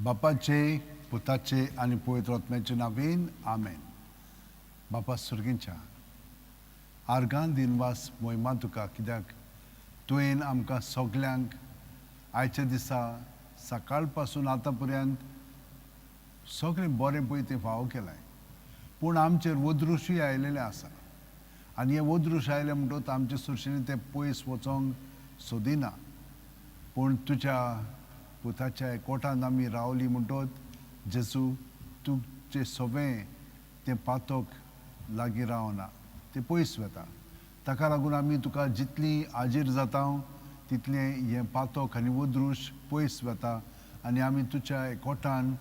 बापाचे, पुताचे आनी पवित्र आत्म्याचे नांवेन आमेन. बापा सुर्गींच्या आर्गां दिनवास मोहिमा तुका, कित्याक तुवें आमकां सगल्यांक आयच्या दिसा सकाळ पासून आतां पर्यंत सगळें बरें पळय तें फावो केलां. पूण आमचेर वदृश्यूय आयलेलें आसा आनी हें वदृश्य आयलें म्हणटकच आमचे सुरशेनी तें पयस वचोंक सोदिना. पूण तुज्या पुताच्या एकवटान आमी रावली म्हणटकच जेजू तुजें सगळें तें पातक लागीं रावना, तें पयस वता. ताका लागून आमी तुका जितली आजीर जाता तितलें हें पातक आनी वदृश्य पयस वता आनी आमी तुज्या एकवटान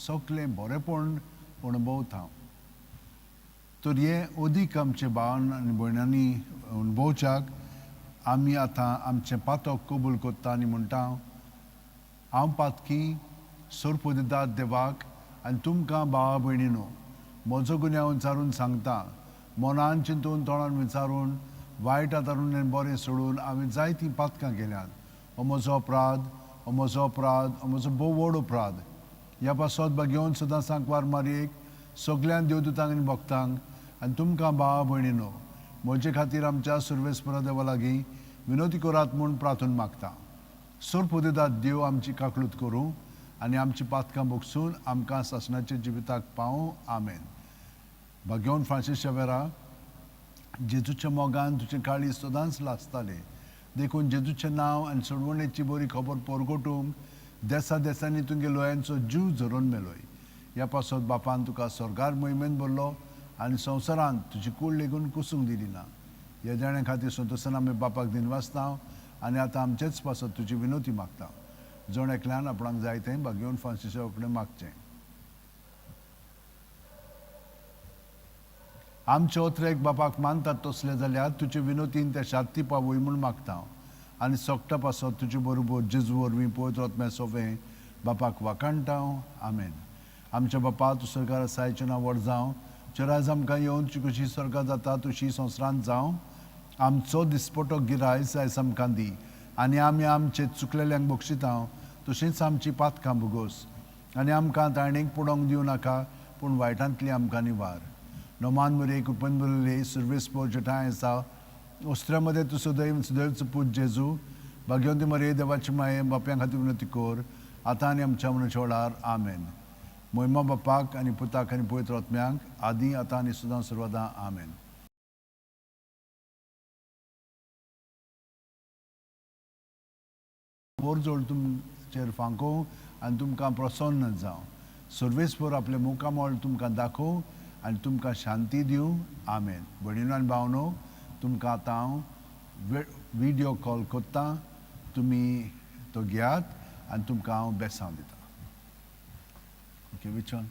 सगळें बरेंपण अणभवता. तर हें अदीक आमचे भावान आनी भयणांनी अणभवच्याक आमी आतां आमचें पातक कबूल करता आनी म्हणटा, हांव पातकी सोरपोदिदाद देवाक आनी तुमकां भावा भयणीनो म्हजो गुन्यांव विचारून सांगता. मनान चिंतून तोंडान विचारून वायट आतारून बरें सोडून हांवें जायतीं पातकां केल्यांत. हो म्हजो अपराध, हो म्हजो अपराध, हो म्हजो भोव व्हड अपराध. ह्या पासत भाग्योवन सदां सांकवार मारयेक सगळ्यां देवदूतांक आनी भक्तांक आनी तुमकां भावा भयणीनो म्हजे खातीर आमच्या सुर्वेस्परा देवा लागीं विनोती करात म्हूण प्रार्थना मागता. सोरपोदेदाद देव आमची काकळूत करूं आनी आमची पातकां भोगसून आमकां सासणाच्या जिविताक पावूं. आमेन. भाग्यवंत फ्रांसीस शेवेरा, जेजूच्या मोगान तुजें काळीज सदांच लासतालें, देखून जेजूचें नांव आनी सोडवणेची बरी खबर परगटूंक देसा देसांनी तुगे लोयांचो जीव झरोवन मेलोय. ह्या पासत बापान तुका स्वर्गार मोहिमेन भरलो आनी संवसारांत तुजी कूड लेगून कुसूंक दिली ना. ह्या जाण्यां खातीर संतोशान आमी बापाक दिनवासता आनी आतां आमचेच पासत तुजी विनोती मागता. जण एकल्यान आपणाक जाय तें भाग्यवंत फ्रांसीसा कडेन मागचें. आमचे ओत्रेक बापाक मानतात तसले जाल्यार तुजे विनोतीन त्या शांती पावय म्हूण मागता आनी सोगटा पासत तुजे बरोबर जेजू वरवीं पवित्र आत्म्या सोंपें बापाक वाखाणटा. आमेन. आमच्या बापा, तूं स्वर्गार आसाय, तुजें नांव व्हड जावं, तुजें राज आमकां येवन, तुजी कशी स्वर्गार जाता तशी संवसारांत जावं. आमचो दिसपटो गिरायस आयज आमकां दी आनी आमी आमचे चुकलेल्यांक बक्षिता तशींच आमची पातकां भोगोस आनी आमकां ताणेक पडोवंक दिवं नाका, पूण वायटांतली आमकां निवार. नोमान मरे कृपेन भरिल्ले, सुर्वेस्पोर जठाय आसा, ओस्त्र्या मदें तूं सदैव सुदैवचो पूत जेजू, भाग्यवंती मरे देवाची माये बाप्यां खातीर विनंती कर आतां आनी आमच्या मरणाच्या वेळार. आमेन. मोहिमा बापाक आनी पुताक आनी पवित्र आत्म्यांक, आदी आतां आनी सदां सर्वदां. आमेन. पोरजोळ तुमचेर फांकोवं आनी तुमकां प्रसन्न जावं. सर्वेस्पर आपलें मुखामळ तुमकां दाखोवं आनी तुमकां शांती दिवं. आमेन. भयणीनो आनी भावनो, तुमकां आतां हांव विडियो कॉल करतां, तुमी तो घेयात आनी तुमकां हांव बेसांव दितां. Okay, which one?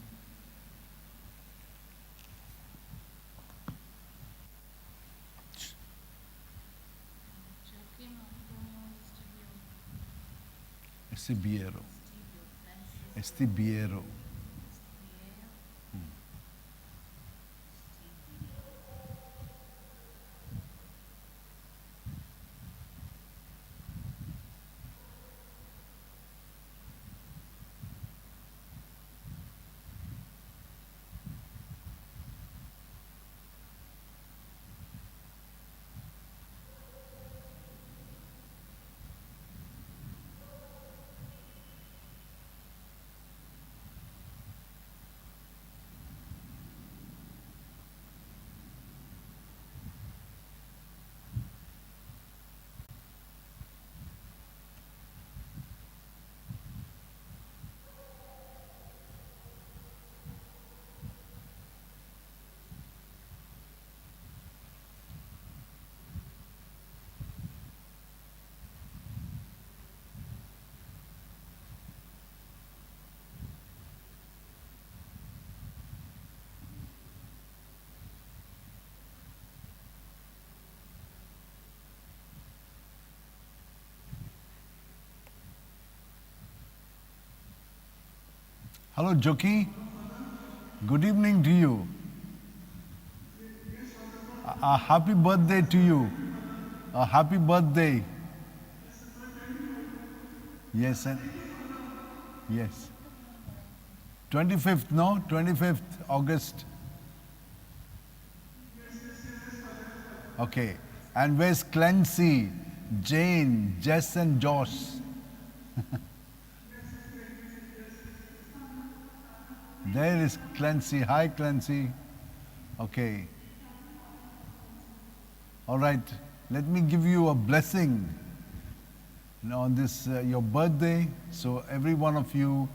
Estibiero. Estibiero. Hello, Joki. Good evening to you. A happy birthday to you. A happy birthday. Yes, and yes. 25th, no? 25th August. Okay. And where's Clancy, Jane, Jess and Josh? There is Clancy. Hi, Clancy. Okay. All right. Let me give you a blessing on this, your birthday. So every one of you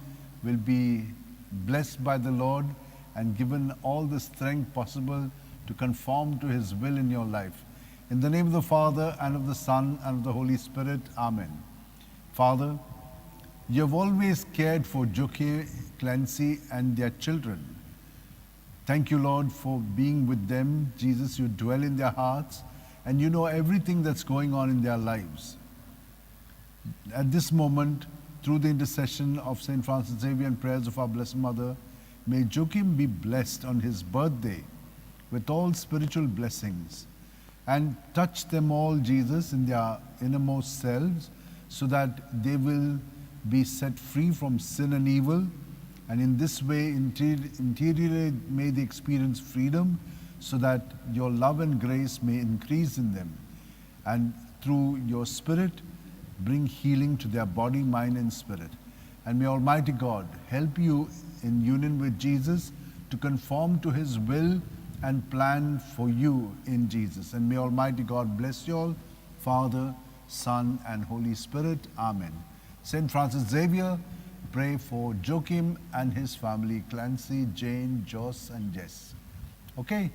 will be blessed by the Lord and given all the strength possible to conform to His will in your life. In the name of the Father, and of the Son, and of the Holy Spirit. Amen. Father, you have always cared for Joki, Clancy, and their children. Thank you, Lord, for being with them. Jesus, you dwell in their hearts, and you know everything that's going on in their lives. At this moment, through the intercession of St. Francis Xavier and prayers of our Blessed Mother, may Joachim be blessed on his birthday with all spiritual blessings, and touch them all, Jesus, in their innermost selves, so that they will be set free from sin and evil, and in this way interiorly may they experience freedom, so that your love and grace may increase in them, and through your Spirit bring healing to their body, mind, and spirit. And may Almighty God help you in union with Jesus to conform to His will and plan for you in Jesus. And may Almighty God bless you all, Father, Son, and Holy Spirit. Amen. St. Francis Xavier, pray for Joachim and his family, Clancy, Jane, Joss, and Jess. Okay?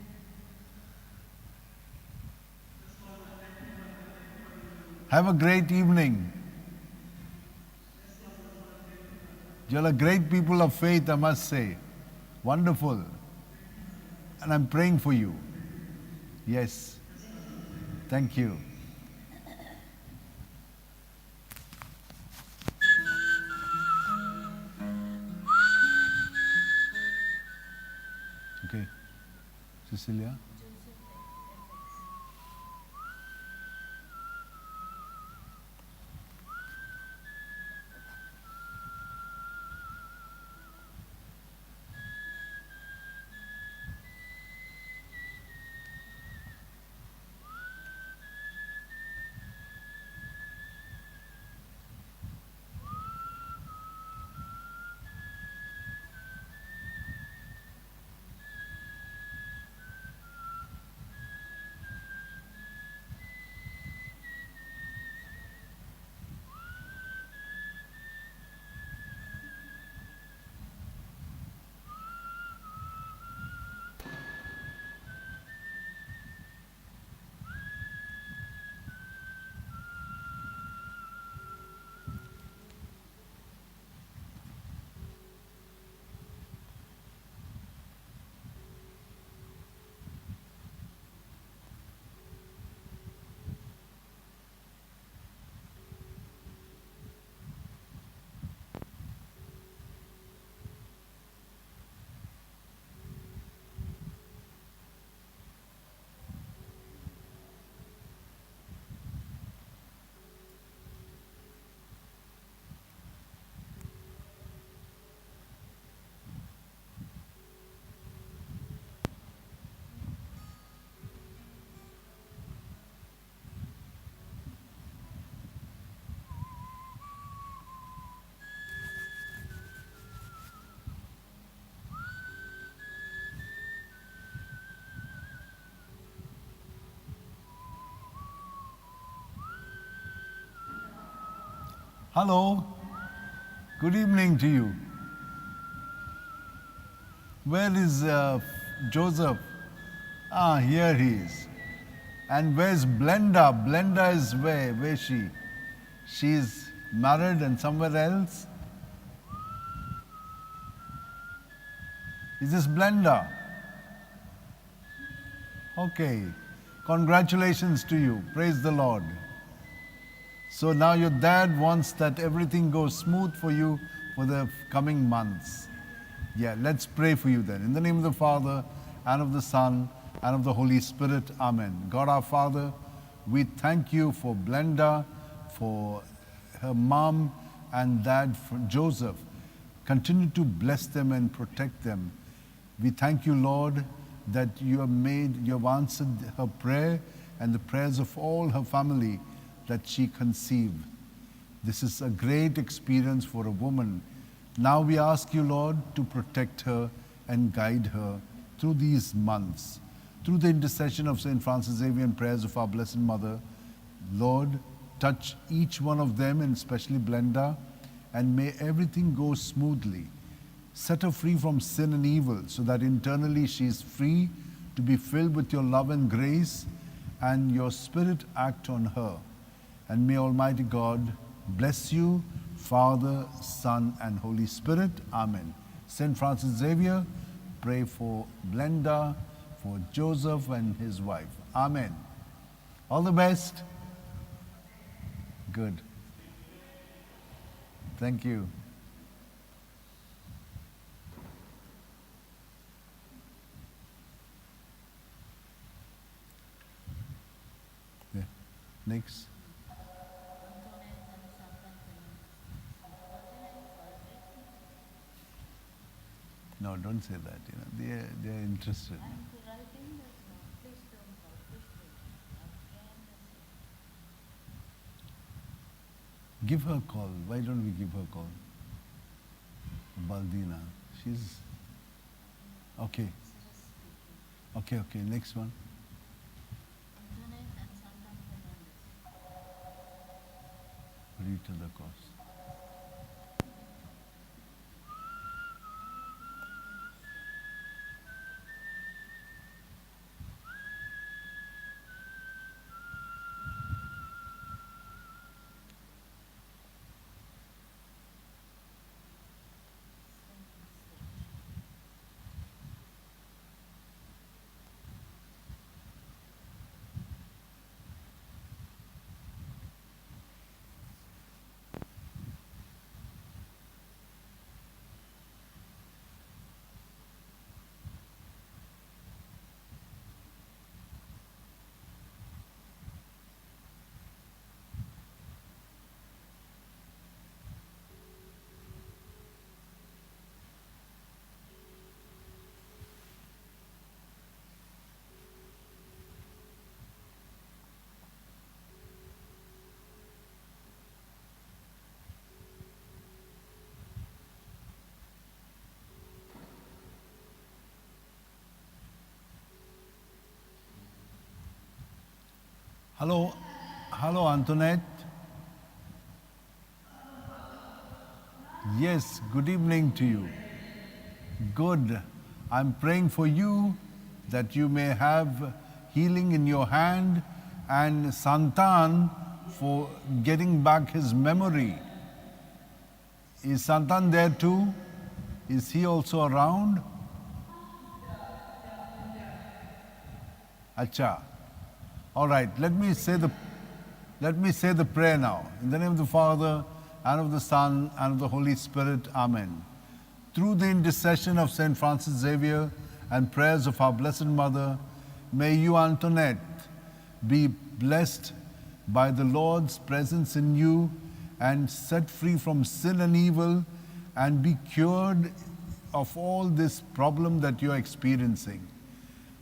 Have a great evening. You're a great people of faith, I must say. Wonderful. And I'm praying for you. Yes. Thank you. Okay. Cecilia? Hello. Good evening to you. Where is Joseph? Ah, here he is. And where's Blenda? Blenda is where? Where is she? She's married and somewhere else? Is this Blenda? Okay. Congratulations to you. Praise the Lord. So now your dad wants that everything goes smooth for you for the coming months. Yeah, let's pray for you then. In the name of the Father, and of the Son, and of the Holy Spirit. Amen. God our Father, we thank you for Blenda, for her mom and dad, for Joseph. Continue to bless them and protect them. We thank you, Lord, that you have answered her prayer and the prayers of all her family that she conceived. This is a great experience for a woman. Now we ask you, Lord, to protect her and guide her through these months. Through the intercession of St. Francis Xavier and prayers of our Blessed Mother, Lord, touch each one of them, and especially Blenda, and may everything go smoothly. Set her free from sin and evil, so that internally she is free to be filled with your love and grace, and your Spirit act on her. And may Almighty God bless you, Father, Son, and Holy Spirit. Amen. St. Francis Xavier, pray for Blenda, for Joseph and his wife. Amen. All the best. Good. Thank you. Yeah. Next. No, don't say that. You know, they're interested. I'm writing this now. Please don't call. Please don't. Give her a call. Why don't we give her a call? Baldina. She's okay. Okay, okay. Next one. Read to the cross. Hello, hello, Antoinette. Yes, good evening to you. Good. I'm praying for you that you may have healing in your hand, and Santan for getting back his memory. Is Santan there too? Is he also around? Acha. All right, let me say the prayer now. In the name of the Father, and of the Son, and of the Holy Spirit. Amen. Through the intercession of St. Francis Xavier and prayers of our Blessed Mother, may you, Antoinette, be blessed by the Lord's presence in you and set free from sin and evil, and be cured of all this problem that you are experiencing.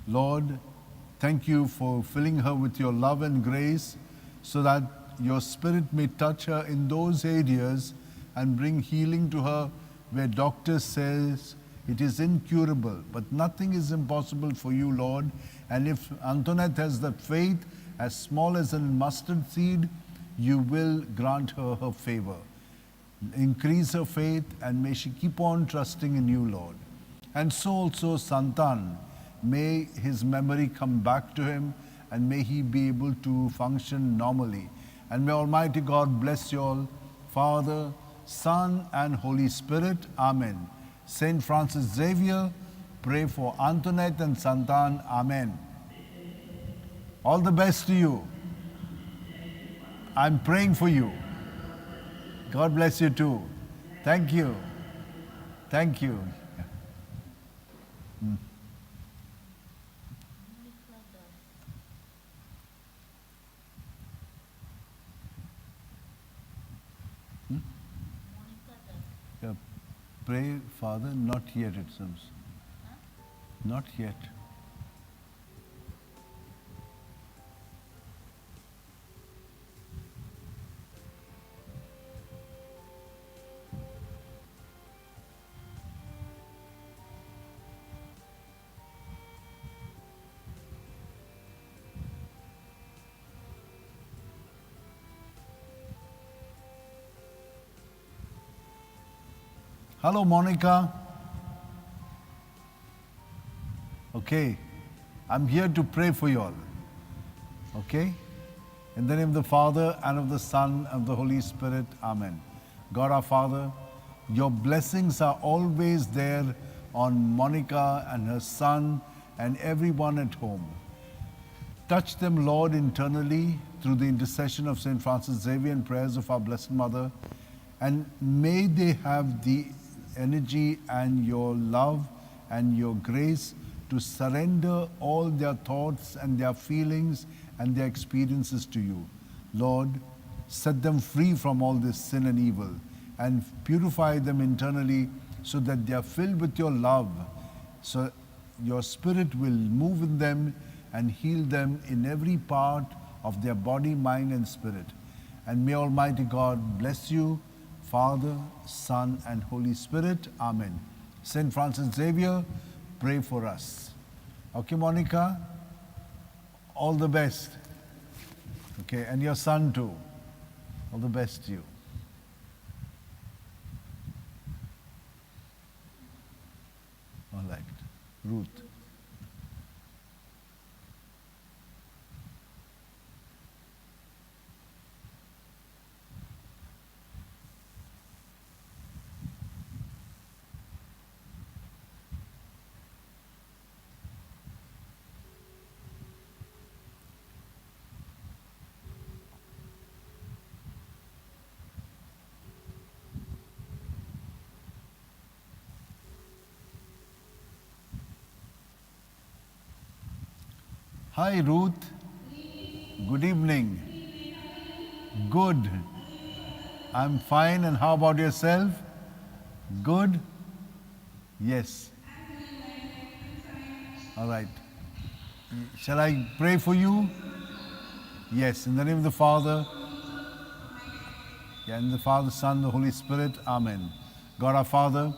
Lord, thank you for filling her with your love and grace, so that your Spirit may touch her in those areas and bring healing to her where doctor says it is incurable. But nothing is impossible for you, Lord. And if Antoinette has the faith as small as a mustard seed, you will grant her her favor. Increase her faith, and may she keep on trusting in you, Lord. And so also Santan, may his memory come back to him, and may he be able to function normally. And may Almighty God bless you all, Father, Son, and Holy Spirit. Amen. St. Francis Xavier, pray for Antoinette and Santan. Amen. All the best to you. I'm praying for you. God bless you too. Thank you. Thank you. Mm. Yeah. Pray, Father, not yet it seems. Not yet. Hello, Monica. Okay, I'm here to pray for you all. Okay? In the name of the Father, and of the Son, and of the Holy Spirit. Amen. God our Father, your blessings are always there on Monica and her son and everyone at home. Touch them, Lord, internally through the intercession of St. Francis Xavier and prayers of our Blessed Mother, and may they have the energy and your love and your grace to surrender all their thoughts and their feelings and their experiences to you. Lord, set them free from all this sin and evil and purify them internally so that they are filled with your love, so your spirit will move in them and heal them in every part of their body, mind, and spirit. And may Almighty God bless you, Father, Son, and Holy Spirit. Amen. St. Francis Xavier, pray for us. Okay, Monica? All the best. Okay, and your son too. All the best to you. All right. Ruth. Hi, Ruth. Good evening. Good. I'm fine. And how about yourself? Good? Yes. All right. Shall I pray for you? Yes. In the name of the Father, yeah, in the Father, Son, the Holy Spirit. Amen. God our Father,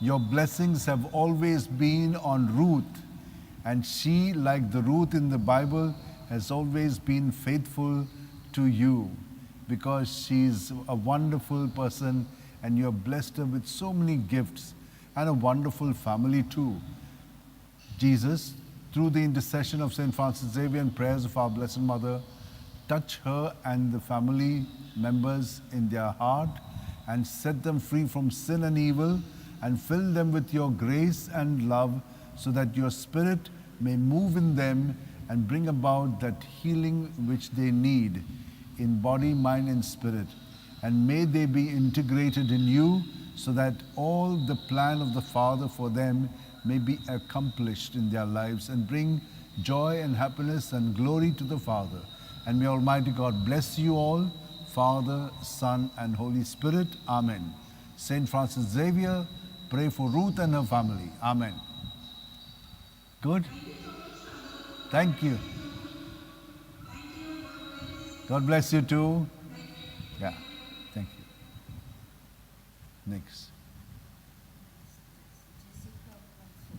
your blessings have always been on Ruth. And she, like the Ruth in the Bible, has always been faithful to you because she's a wonderful person and you have blessed her with so many gifts and a wonderful family too. Jesus, through the intercession of St. Francis Xavier and prayers of our Blessed Mother, touch her and the family members in their heart and set them free from sin and evil and fill them with your grace and love so that your spirit may move in them and bring about that healing which they need in body, mind, and spirit. And may they be integrated in you so that all the plan of the Father for them may be accomplished in their lives and bring joy and happiness and glory to the Father. And may Almighty God bless you all, Father, Son, and Holy Spirit. Amen. St. Francis Xavier, pray for Ruth and her family. Amen. Good? Thank you. God bless you too. Yeah, thank you. Next. Jessica Alfonso.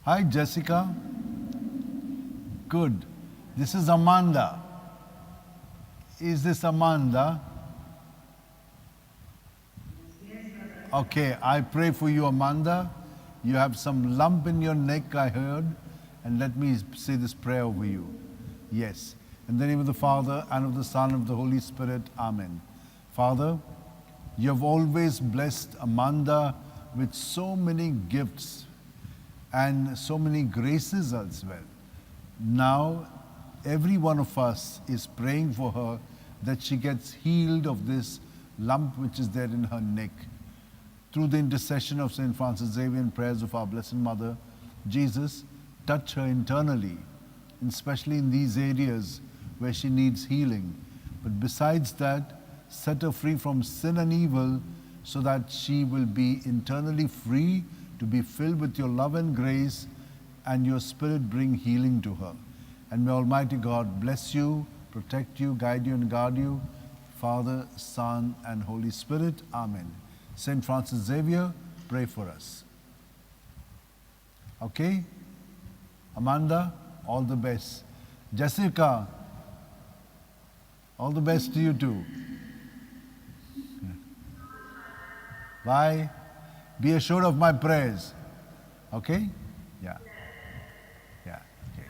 Hi, Jessica. Good. This is Amanda. Is this Amanda? Okay, I pray for you, Amanda. You have some lump in your neck, I heard. And let me say this prayer over you. Yes. In the name of the Father, and of the Son, and of the Holy Spirit. Amen. Father, you have always blessed Amanda with so many gifts and so many graces as well. Now, every one of us is praying for her that she gets healed of this lump which is there in her neck. Through the intercession of St. Francis Xavier and prayers of our Blessed Mother, Jesus, touch her internally, and especially in these areas where she needs healing. But besides that, set her free from sin and evil so that she will be internally free to be filled with your love and grace, and your Spirit bring healing to her. And may Almighty God bless you, protect you, guide you, and guard you, Father, Son, and Holy Spirit. Amen. St. Francis Xavier, pray for us. Okay? Amanda, all the best. Jessica, all the best to you too. Bye. Be assured of my prayers. Okay? Yeah. Yeah, okay.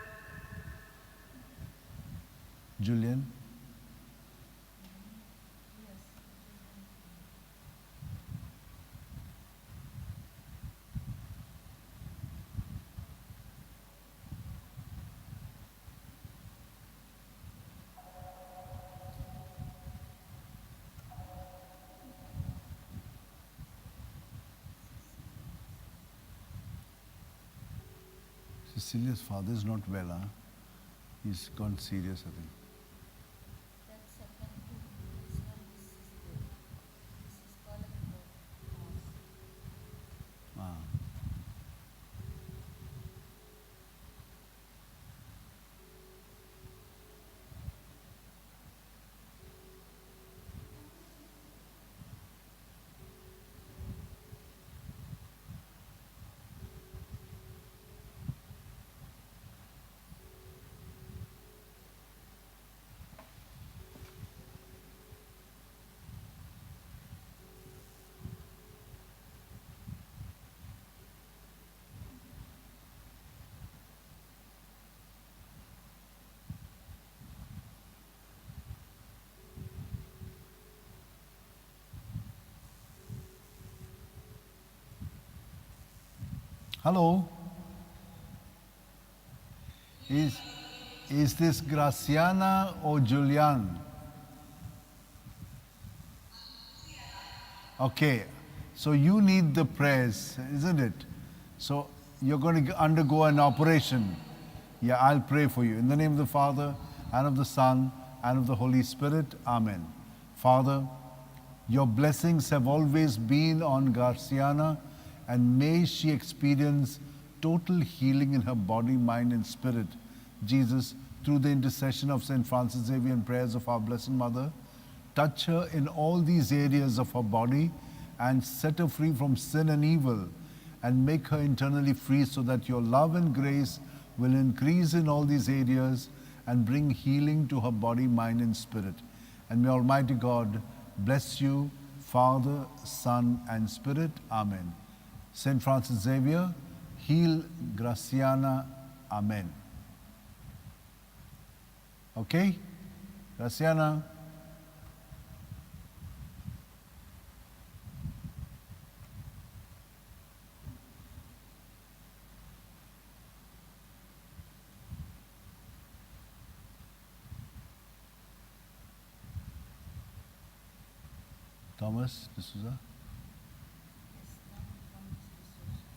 Julian? Yes. Cecilia's father is not well, huh? He's gone serious, I think. That's second to this one, this is good. This is called a house. Ah. Hello. Is this Graciana or Julian? Okay, so you need the prayers, isn't it? So you're going to undergo an operation. Yeah, I'll pray for you. In the name of the Father, and of the Son, and of the Holy Spirit. Amen. Father, your blessings have always been on Graciana, and may she experience total healing in her body, mind, and spirit. Jesus, through the intercession of St. Francis Xavier and prayers of our Blessed Mother, touch her in all these areas of her body and set her free from sin and evil, and make her internally free so that your love and grace will increase in all these areas and bring healing to her body, mind, and spirit. And may Almighty God bless you, Father, Son, and Spirit. Amen. St. Francis Xavier, heal Graciana. Amen. Okay? Graciana. Thomas D'Souza. Yes, now Thomas D'Souza.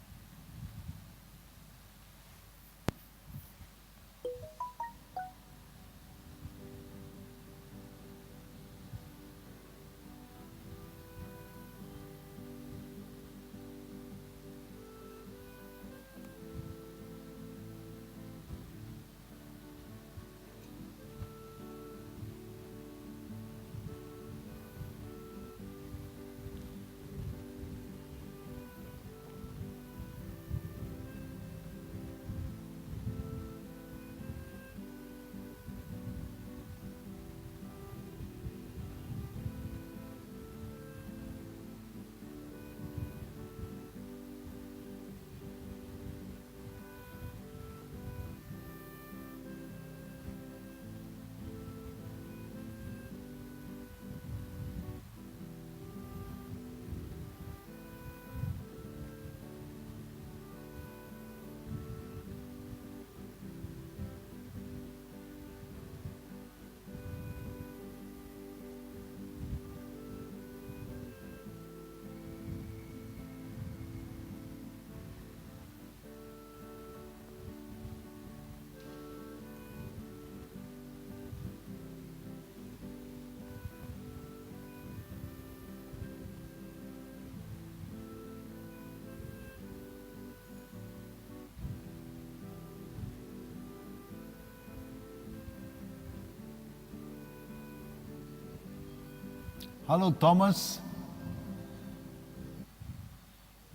Hello Thomas.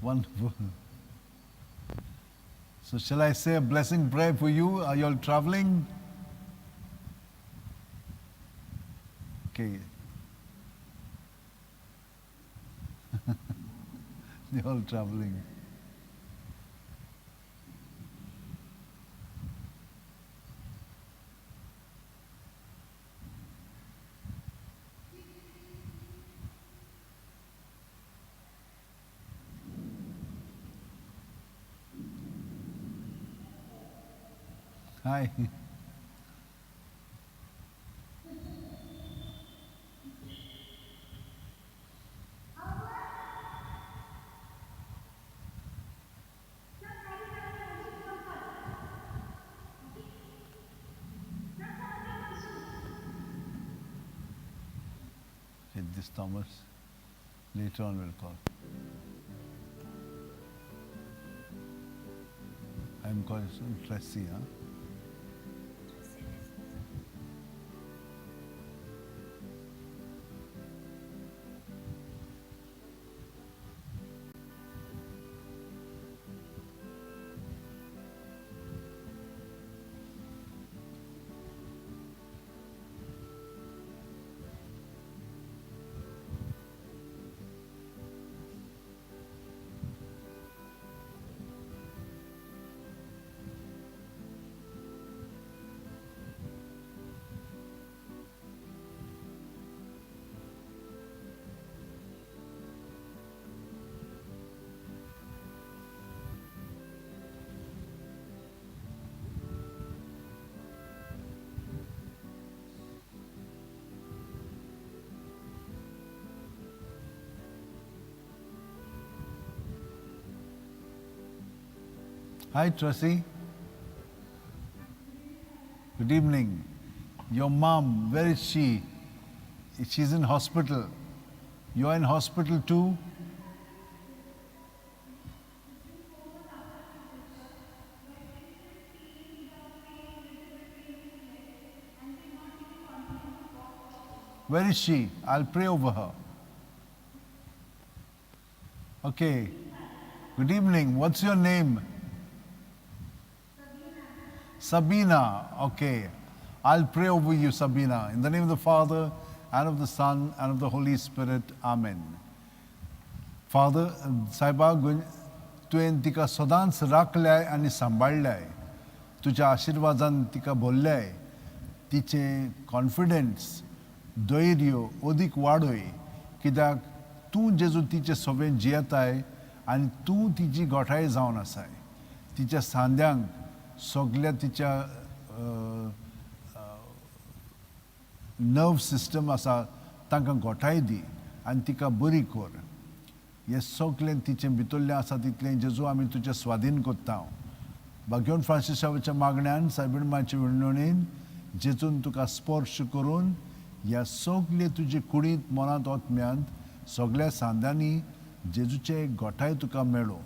Wonderful. So shall I say a blessing prayer for you? Are you all traveling? Okay. They're all traveling. Hi. This Thomas, later on we'll call. I'm calling Tracy, huh? Hi, Tracy. Good evening. Your mom, where is she? She's in hospital. You're in hospital too? Where is she? I'll pray over her. Okay. Good evening. What's your name? Sabina. Okay. I'll pray over you, Sabina. In the name of the Father, and of the Son, and of the Holy Spirit. Amen. Father, सायबा, तुवें तिका सदांच राखल्याय आनी सांबाळल्याय. तुज्या आशिर्वादान तिका भरल्याय. तिचें confidence, धैर्य अदीक वाडय, कित्याक तूं जेजू तिचे सोबेन जियेताय आनी तूं तिची गोठाय जावन आसाय. तिच्या सांद्यांक सगल्या तिच्या नर्व सिस्टम आसा तांकां गोठाय दी आनी तिका बरी कर. हें सगलें तिचें भितरलें आसा तितलें जेजू आमी तुजे स्वाधीन करता. भाग्योन फ्रांसिसाच्या मागण्यान, सायबीण मांचे विण्णणीन जेजून तुका स्पर्श करून ह्या सगले तुजे कुडींत, मनांत, आत्म्यांत सगल्या सांद्यांनी जेजूचे गोठाय तुका मेळो.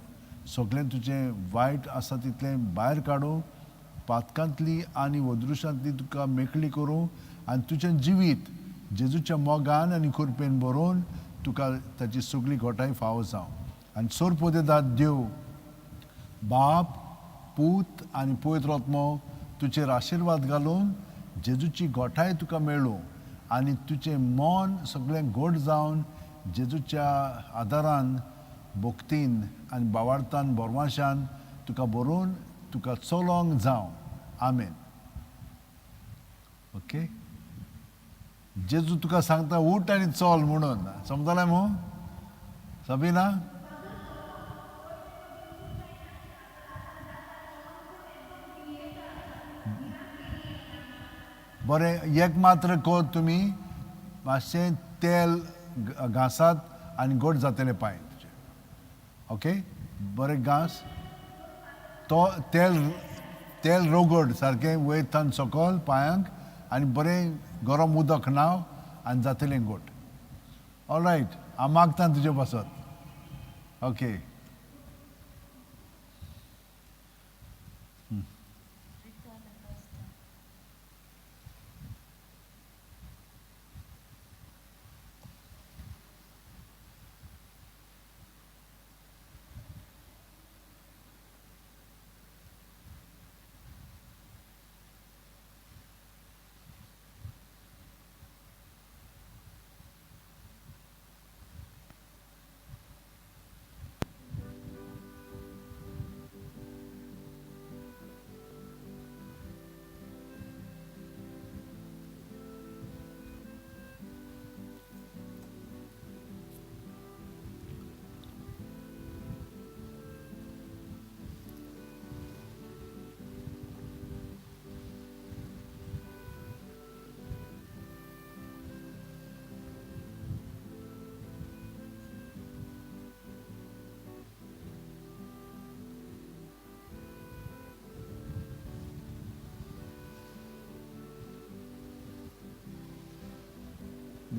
सगळें तुजें वायट आसा तितलें भायर काडूं, पातकांतली आनी वदृशांतली तुका मेकळी करूं आनी तुजें जिवीत जेजूच्या मोगान आनी कृपेन बरोवन तुका ताची सगळी गोठाय फावो जावं. आनी सोर पोदेदाद देव बाप, पूत आनी पवित्र आत्मो तुजेर आशिर्वाद घालून जेजूची गोठाय तुका मेळूं आनी तुजें मन सगळें गोड जावन जेजूच्या आदारान, भक्तीन आनी बावार्थान, बोरवाशान तुका बरोवन तुका चलोंक जावं. आमेन. ओके. जेजू तुका सांगता उठ आनी चल म्हणून. समजलें मू सबीना? बरें, एक मात्र कर, तुमी मातशें तेल घांसात आनी गोड जातले पांय तुजे. ओके, बरें घांस तो तेल, तेल रगड सारकें वयर थावन सकल पांयांक आनी बरें गरम उदक न्हांव आनी जातलें गोड. ऑल रायट, हांव मागता तुजे पासत. Okay. Rita Lacosta.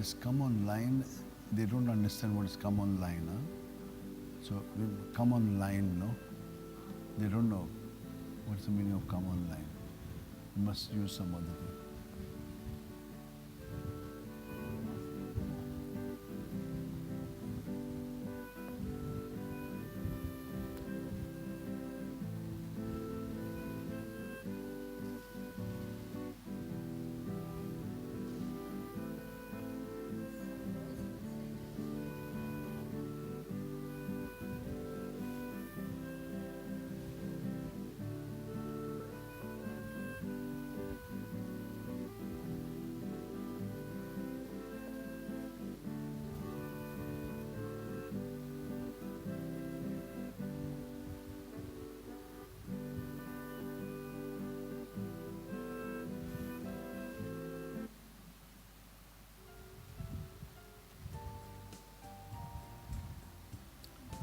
This come online, they don't understand what is come online, huh? So we come online, no? They don't know what's the meaning of come online. We must use some other thing.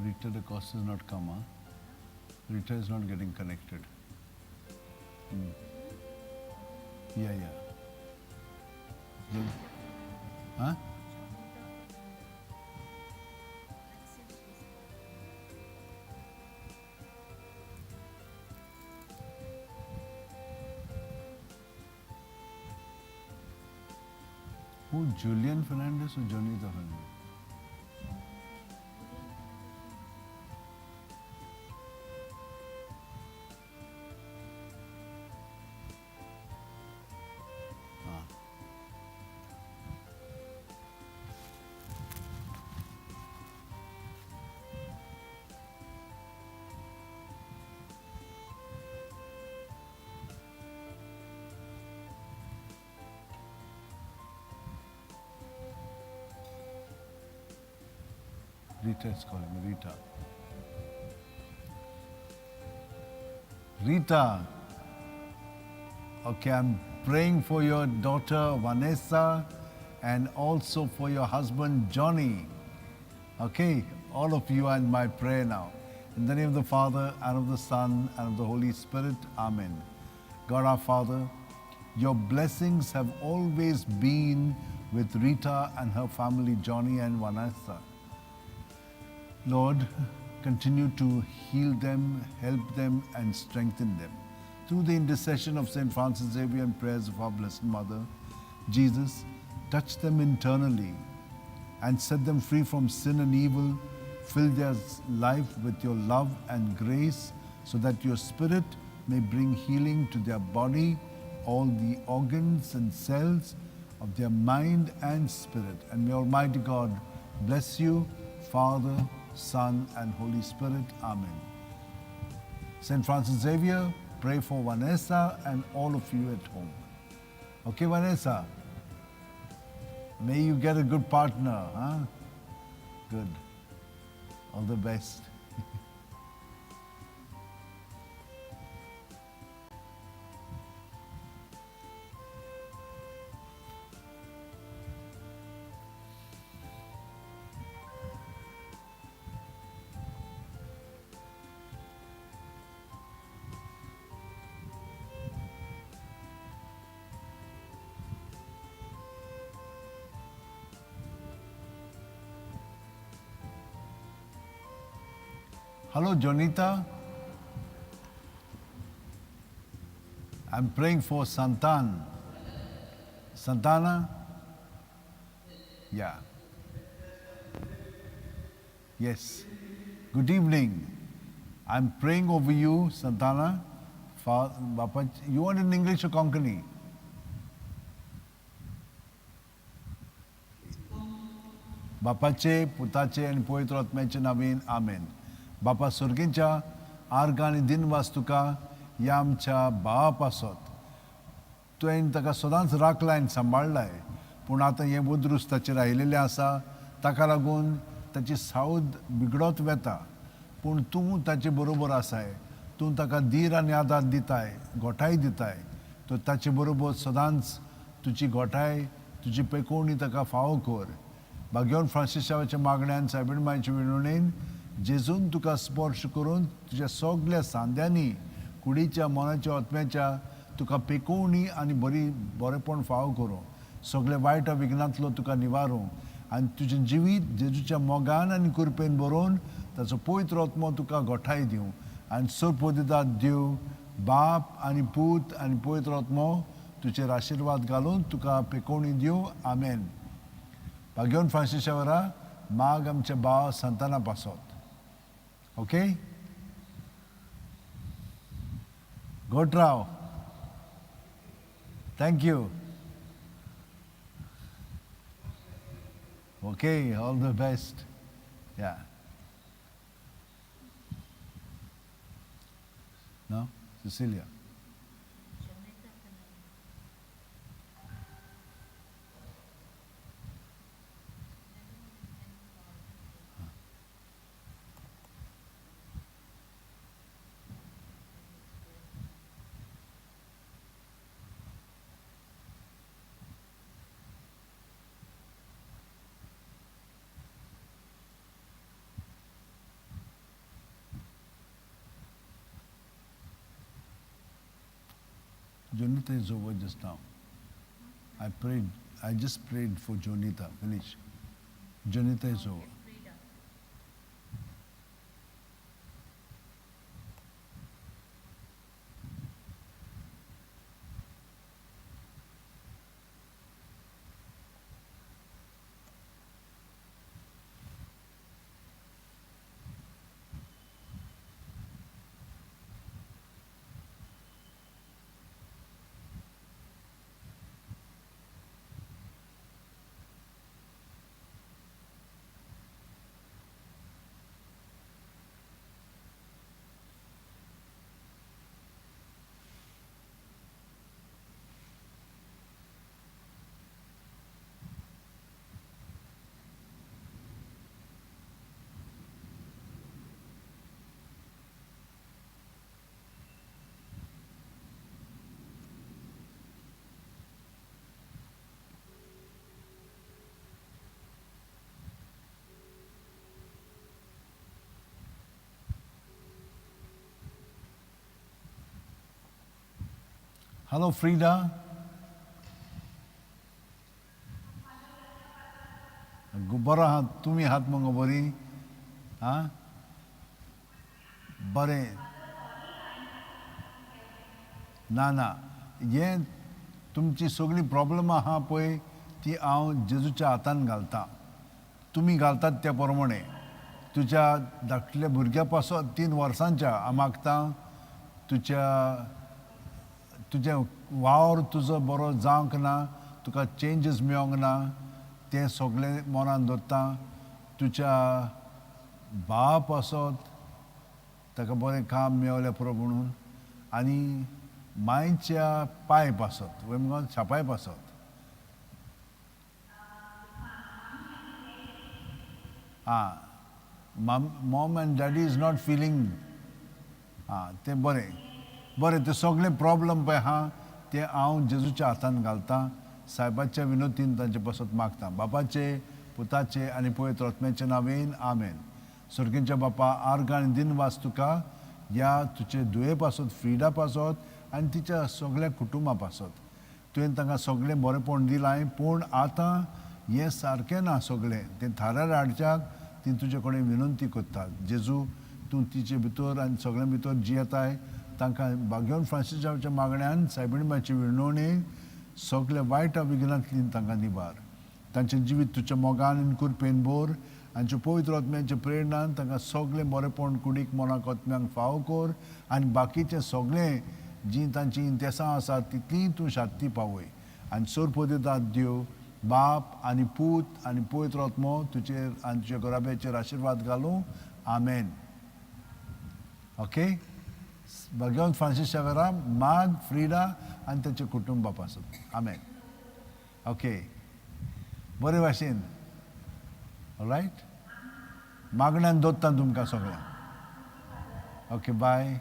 Rita, the cost is not come, huh? Rita is not getting connected. Mm. Yeah, yeah. Huh? Who, Julian Fernandez or Jonita Fernandez? Rita is calling, Rita. Rita, okay, I'm praying for your daughter Vanessa and also for your husband Johnny. Okay, all of you are in my prayer now. In the name of the Father, and of the Son, and of the Holy Spirit, Amen. God our Father, your blessings have always been with Rita and her family, Johnny and Vanessa. Lord, continue to heal them, help them, and strengthen them. Through the intercession of St. Francis Xavier and prayers of our Blessed Mother, Jesus, touch them internally and set them free from sin and evil. Fill their life with your love and grace so that your Spirit may bring healing to their body, all the organs and cells of their mind and spirit. And may Almighty God bless you, Father, Son, and Holy Spirit. Amen. St. Francis Xavier, pray for Vanessa and all of you at home. Okay, Vanessa? May you get a good partner, huh? Good. All the best. Hello, Jonita. I'm praying for Santan. Santana? Yeah. Yes. Good evening. I'm praying over you, Santana. Bapa, you want in English or Konkani? बापाचे पुताचे आनी पवित्र आत्म्याचे नांवान आमेन. बापा सर्गींच्या आर्गां आनी दिनवास तुका ह्या आमच्या भावा पासत तुवें ताका सदांच राखलाय आनी सांबाळ्ळाय, पूण आतां हें उद्रूस ताचेर आयिल्लें आसा, ताका लागून ताची सावद बिगडत वेता, पूण तूं ताचे बरोबर आसाय, तूं ताका धीर आनी आदार दिताय, गोठाय दिताय, तर ताचे बरोबर सदांच तुजी गोठाय, तुजी पेकोवणी ताका फावो कर. भाग्यवान फ्रांसीस शावाच्या मागण्यान सायबीण मायचे विनवणेन जेजून तुका स्पर्श करून तुज्या सगल्या सांद्यांनी कुडीच्या मनाच्या आत्म्याच्या तुका पेकोवणी आनी बरी बरेपण फावो करूं. सगळे वायट विघ्नांतलो तुका निवारूं आनी तुजें जिवीत जेजूच्या मोगान आनी कृपेन बरोवन ताचो पवित्र आत्मो तुका गोठाय दिवं आनी सरपोदितात देव बाप आनी पूत आनी पवित्र आत्मो तुजेर आशिर्वाद घालून तुका पेकोवणी दिवं. आमेन. भाग्यवन फ्रांसीस शेवरा माग आमच्या भाव संताना पासत. ओके, घट राव. Thank you. Okay, all the best. Yeah. No, Cecilia. Jonita Fernandez. Jonita is over just now. I just prayed for Jonita. Finish. Jonita is over. Frida. Hello, Frida. बरो आहा, तुमी आहात मगो बरी? आं, बरें. ना ना, हें तुमची सगळीं प्रॉब्लमां आहा पळय ती हांव जेजूच्या हातान घालता. तुमी घालतात त्या प्रमाणे. तुज्या धाकटल्या भुरग्या पासून 3 वर्सांच्या हांव मागता तुज्या तुजें वावर तुजो बरो जावंक ना, तुका चेंजीस मेळोंक ना, तें सगळें मनान दवरता. तुज्या बाप आसत ताका बरें काम मेळलें पुरो म्हणून, आनी मांयच्या पांय पासत वय मुगो छापाय पासत. आं, mom and daddy is not feeling. आं, तें बरें बरें. तें सगळें प्रॉब्लम पळय आहा तें हांव जेजूच्या हातान घालता. सायबाच्या विनोतीन तांचे पासत मागता. बापाचे, पुताचे आनी पवित्र आत्म्याच्या नांवेन आमेन. सर्गींच्या बापा, आर्गां आनी दिनवास तुका ह्या तुजे दुये पासत, फ्रिडा पासत आनी तिच्या सगळ्या कुटुंबा पासत. तुवें तांकां सगळें बरेंपण दिलां, पूण आतां हें सारकें ना सगळें. तें थारार हाडच्याक ती तुजे कडेन विनंती करतात. जेजू, तूं तिचे भितर आनी सगळ्यां भितर जियेताय. तांकां भाग्यवन फ्रांसिसाच्या मागण्यान, सायबिणबाची विनवणी, सगल्या वायट विघ्नांतली तांकां निवार. तांचें जिवीत तुज्या मोगान आनी कृपेन भर. आनी पवित्र आत्म्याच्या प्रेरणान तांकां सगळें बरेंपण कुडीक, मनाक, आत्म्यांक फावो कर आनी बाकीचें सगळें जीं तांचीं इंतेसां आसात तितलीं तूं शांती पावय. आनी सरपोदितात देव बाप आनी पूत आनी पवित्र आत्मो तुजेर आनी तुज्या घराब्याचेर आशिर्वाद घालूं. आमेन. ओके, भगवंत फ्रांसीस शेवरा माग फ्रिडा आनी ताच्या कुटुंबा पासून. आमेन. ओके, बरे भाशेन. रायट, मागण्यान दवरता तुमकां सगळ्यांक. Okay, bye.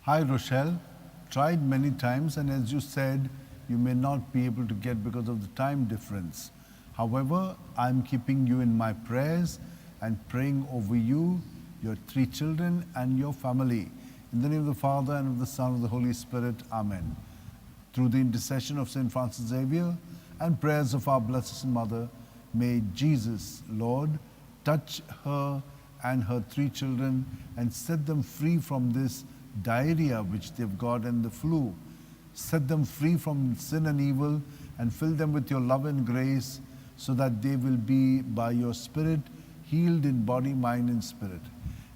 Hi Rochelle, tried many times and as you said, you may not be able to get because of the time difference. However, I'm keeping you in my prayers and praying over you, your 3 children and your family. In the name of the Father and of the Son and of the Holy Spirit, Amen. Through the intercession of St. Francis Xavier and prayers of our Blessed Mother, may Jesus, Lord, touch her and her 3 children and set them free from this diarrhea which they've got and the flu. Set them free from sin and evil and fill them with your love and grace so that they will be, by your Spirit, healed in body, mind, and spirit.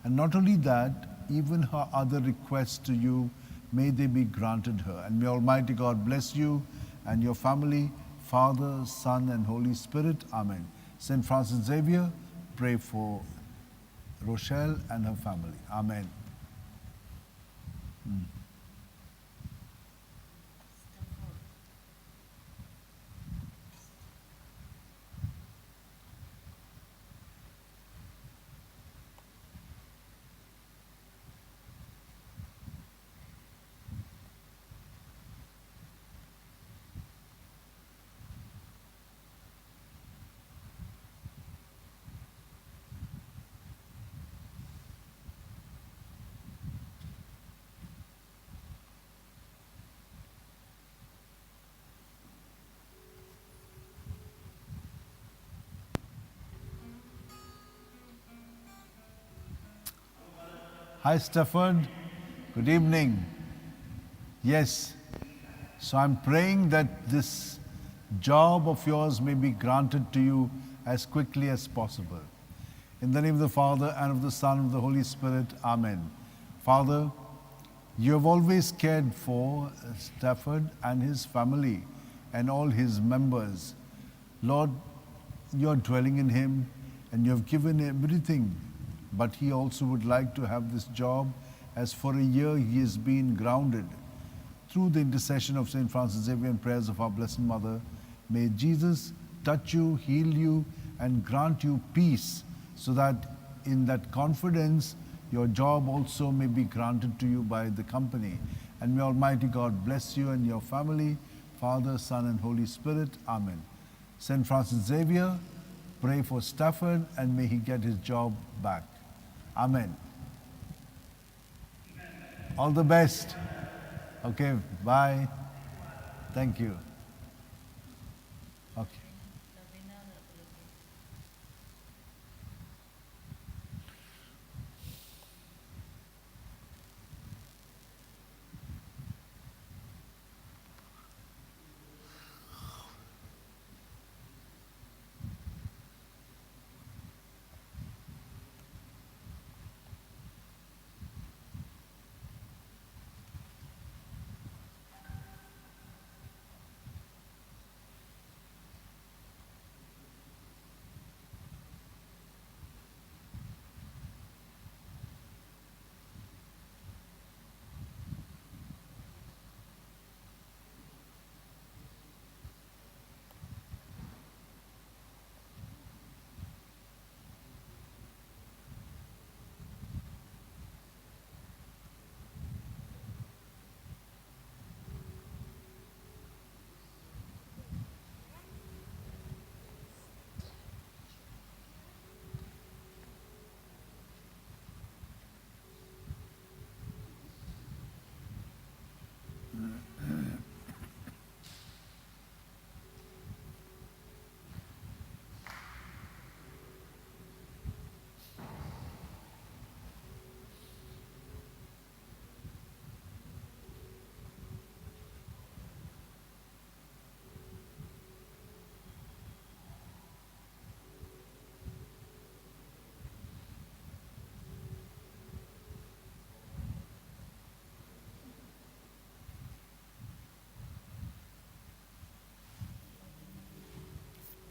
And not only that, even her other requests to you, may they be granted her. And may Almighty God bless you and your family, Father, Son, and Holy Spirit. Amen. St. Francis Xavier, pray for Rochelle and her family. Amen. Hi Stafford, good evening. Yes, so I'm praying that this job of yours may be granted to you as quickly as possible. In the name of the Father, and of the Son, and of the Holy Spirit, Amen. Father, you have always cared for Stafford and his family and all his members. Lord, you are dwelling in him and you have given him everything, but he also would like to have this job, as for a year he has been grounded. Through the intercession of St. Francis Xavier and prayers of our Blessed Mother, may Jesus touch you, heal you, and grant you peace, so that in that confidence, your job also may be granted to you by the company. And may Almighty God bless you and your family, Father, Son, and Holy Spirit. Amen. St. Francis Xavier, pray for Stafford, and may he get his job back. Amen. All the best. Okay, bye. Thank you. Okay.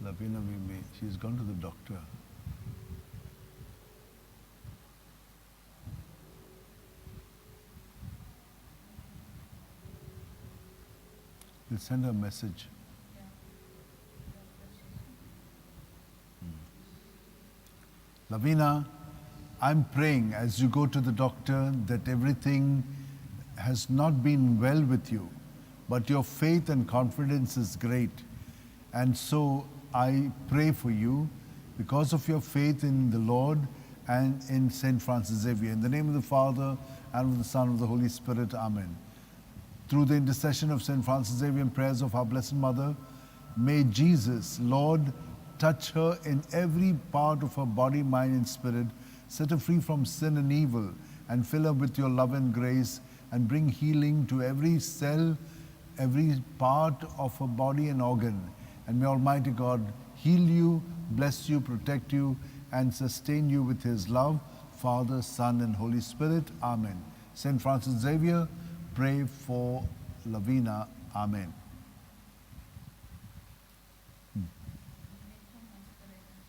Lavina, she's gone to the doctor. We'll send her a message. Lavina, I'm praying as you go to the doctor that everything has not been well with you, but your faith and confidence is great. And so I pray for you because of your faith in the Lord and in St. Francis Xavier. In the name of the Father, and of the Son, and of the Holy Spirit, Amen. Through the intercession of St. Francis Xavier and prayers of our Blessed Mother, may Jesus, Lord, touch her in every part of her body, mind, and spirit, set her free from sin and evil, and fill her with your love and grace, and bring healing to every cell, every part of her body and organ. And may Almighty God heal you, bless you, protect you, and sustain you with his love, Father, Son, and Holy Spirit. Amen. St. Francis Xavier, pray for Lavina. Amen. Vimita Mascarenhas.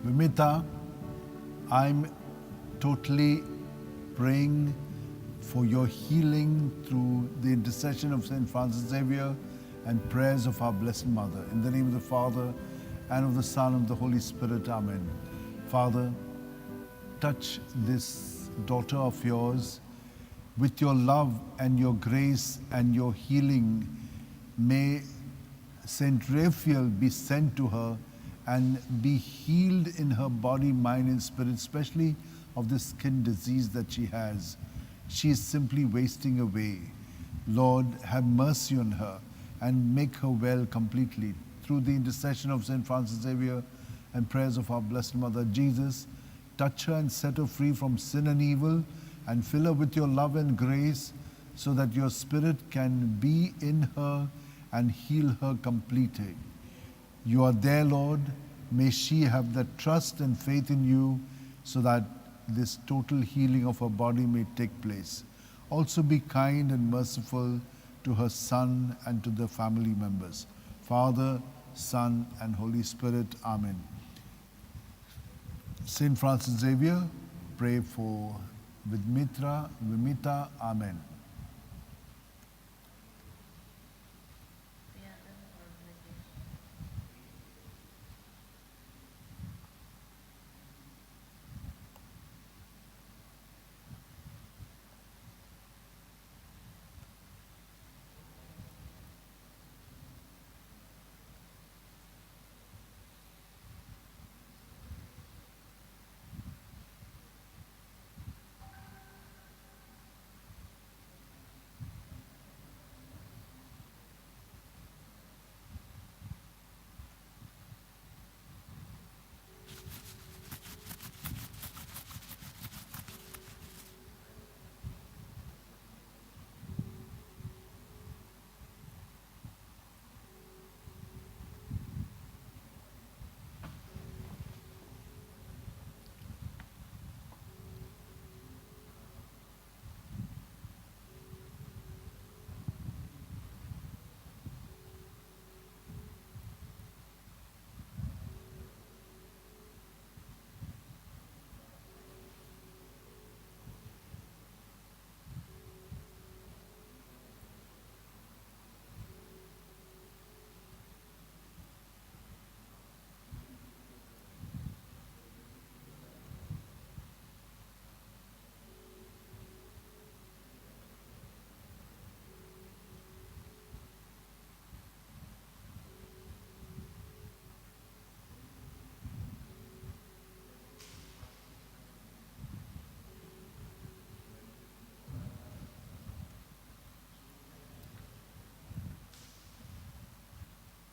Vimita, I'm totally praying for your healing through the intercession of St. Francis Xavier and prayers of our Blessed Mother. In the name of the Father, and of the Son, and of the Holy Spirit, Amen. Father, touch this daughter of yours with your love and your grace and your healing. May St. Raphael be sent to her and be healed in her body, mind, and spirit, especially of the skin disease that she has. She is simply wasting away. Lord, have mercy on her and make her well completely. Through the intercession of St. Francis Xavier and prayers of our Blessed Mother Jesus, touch her and set her free from sin and evil, and fill her with your love and grace so that your spirit can be in her and heal her completely. You are there, Lord. May she have the trust and faith in you so that this total healing of her body may take place. Also be kind and merciful to her son and to the family members. Father, Son, and Holy Spirit. Amen. St. Francis Xavier, pray for Vimita. Amen. Priyanka organization.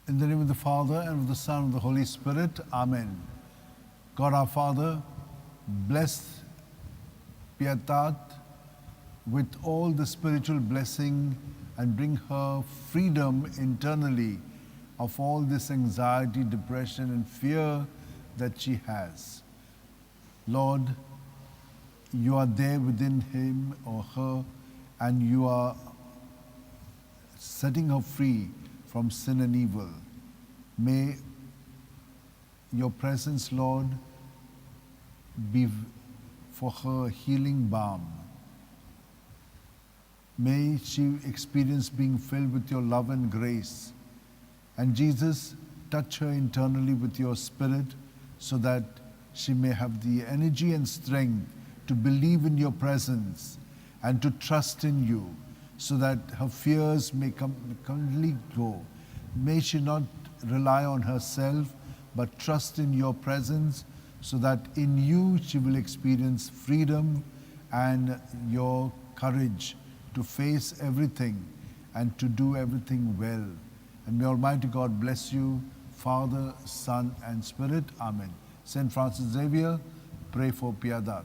In the name of the Father, and of the Son, and of the Holy Spirit. Amen. God our Father, bless Pietad with all the spiritual blessing and bring her freedom internally of all this anxiety, depression, and fear that she has. Lord, you are there within him or her, and you are setting her free from sin and evil. May your presence, Lord, be for her healing balm. May she experience being filled with your love and grace. And Jesus, touch her internally with your spirit so that she may have the energy and strength to believe in your presence and to trust in you, so that her fears may completely go. May she not rely on herself, but trust in your presence, so that in you she will experience freedom and your courage to face everything and to do everything well. And may Almighty God bless you, Father, Son, and Spirit. Amen. Saint Francis Xavier, pray for Piedad.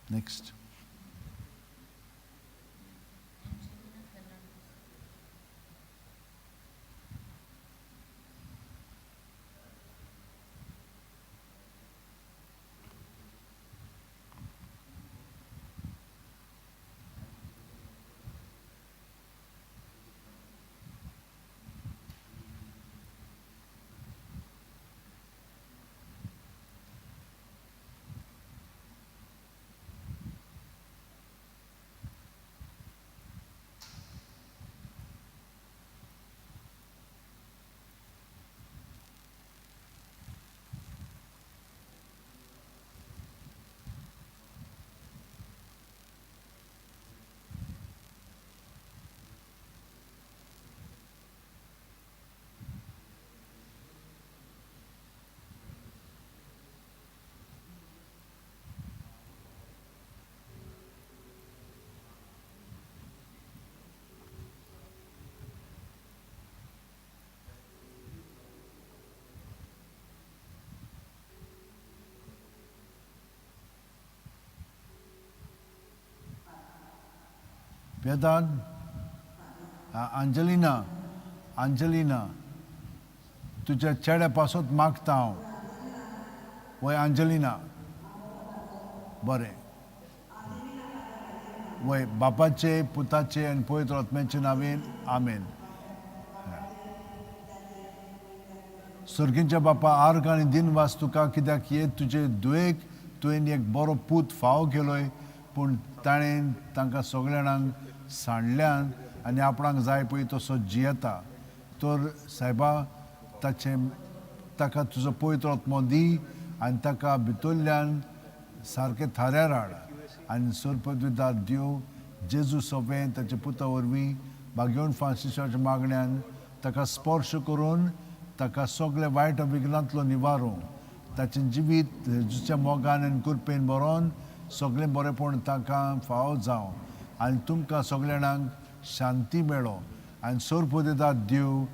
Next. Angelina Fernandez. Piedad, Angelina, Angelina, तुज्या चेड्या पासत मागता हांव. वय Angelina, बरें. वय बापाचे, पुताचे आनी पवित्र आत्म्याचे नांवेन, आमेन. सर्गींच्या बापा, आर्ग आनी दिनवास तुका, कित्याक हे तुजे दुयेक तुवें एक बरो पूत फावो केलोय, पूण ताणें तांकां सगळ्या जाणांक सांडल्यान आनी आपणाक जाय पळय तसो जियेता. तर सायबा, ताचें ताका तुजो पवित्र आत्मो दी आनी ताका भितरल्यान सारकें थाऱ्यार हाड आनी सरपदविदार देव जेजू सोंपें ताच्या पुता वरवीं भाग्योन फ्रांसिसाच्या मागण्यान ताका स्पर्श करून ताका सगळे वायट विघ्नांतलो निवारूं. ताचें जिवीत जेजूच्या मोगान आनी कृपेन बरोवन सगळें बरेंपण तांकां फावो जावं आनी तुमकां सगळ्या जाणांक शांती मेळो. आनी सरपदेदार देव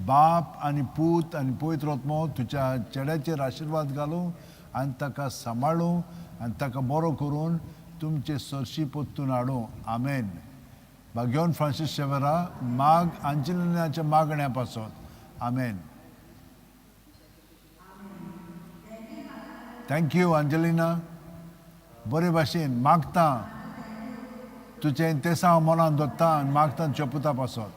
बाप आनी पूत आनी पवित्र आत्मो तुज्या चेड्याचेर आशिर्वाद घालूं आनी ताका सांबाळूं आनी ताका बरो करून तुमचे सरशी परतून हाडूं. आमेन. भाग्योन फ्रांसीस शेवरा, माग अंजलिनाच्या मागण्या पासत. आमेन. Thank you Angelina. बरे भाशेन मागता तुजें तेसां हांव मनान दवरता आनी मागता तुज्या पुता पासत.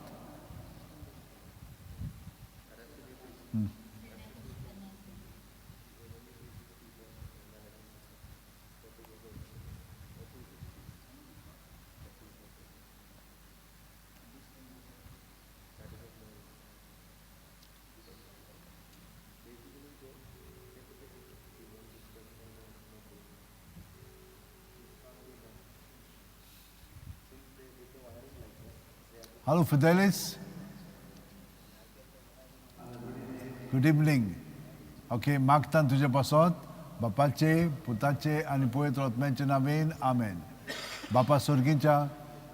Hello, Fidelis. Good evening. Okay, मागतान तुजे पासत बापाचे, पुताचे आनी पवित्र आत्म्याचे नांवेन, आमेन. बापा सर्गीच्या,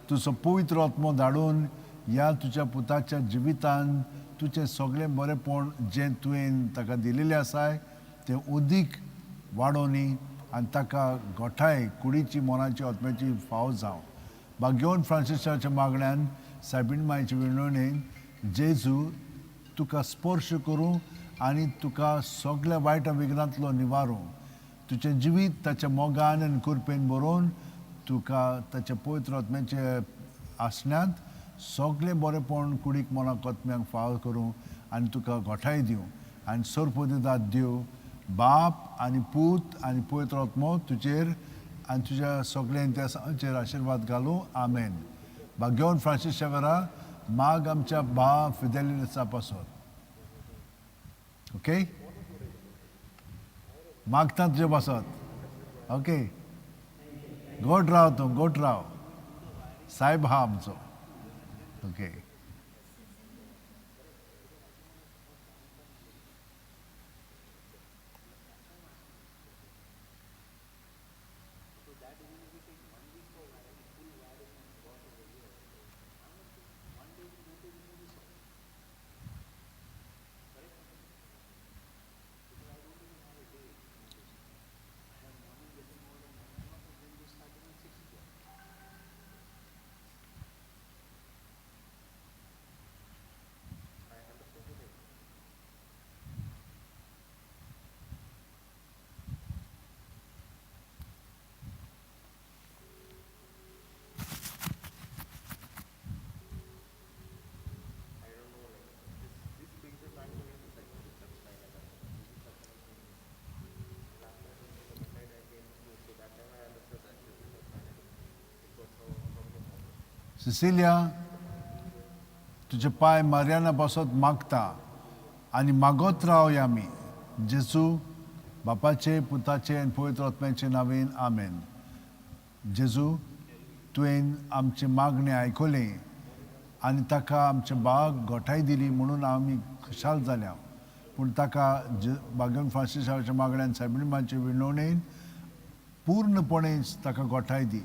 तुजो पवित्र आत्मो धाडून ह्या तुज्या पुताच्या जिवितान तुजें सगळें बरेंपण जें तुवें ताका दिलेलें आसाय तें उदीक वाडोवनी आनी ताका गोठाय कुडीची मनाची आत्म्याची फाव जावं. भाग्यवन फ्रांसिसाच्या मागण्यान सायबीण मायचे विनवणेन जेजू तुका स्पर्श करूं आनी तुका सगळ्या वायट विघ्नांतलो निवारूं. तुजें जिवीत ताच्या मोगान आनी कृपेन बरोवन तुका ताच्या पवित्र आत्म्याचे आसण्यांत सगळें बरेंपण कुडीक मनाक आत्म्याक फाव करूं आनी तुका गोठाय दिवं. आनी सरपदिदाद देव बाप आनी पूत आनी पवित्र आत्मो तुजेर आनी तुज्या सगळ्या इतिहासाचेर आशिर्वाद घालूं. आमेन. भाग्यवन फ्रांसीस शेवरा माग आमच्या बा फिदेलिसा पासत. ओके, मागता तुजे पासत. ओके, गोड राव तूं, गोड राव, सायब आहा आमचो. ओके. सिसिलिया, तुजे पांय मारियाना पासत मागता आनी मागत रावया आमी जेजू बापाचे पुताचे आनी पवित्र आत्म्याचे नांवेन. आमेन. जेजू, तुवें आमचें मागणें आयकलें आनी ताका आमचे बाग गोठाय दिली म्हणून आमी खुशाल जाल्या. पूण ताका बागेवन फ्रांसिसाच्या मागण्यान सायबिणमाचे विनवणेन पूर्णपणे ताका गोठाय दी,